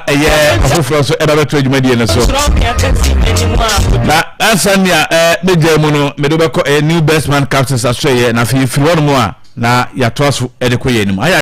[SPEAKER 3] ɛyɛ afoforɔ so ɛba bɛto adwumadie no so na ansa nea ɛɛ megya mu no mede bɛkɔ ɛyɛ new best man captains aso ɛyɛ na afei efiri hɔ nom a na yɛatoa so ɛde kɔ yɛn anim ayɛ.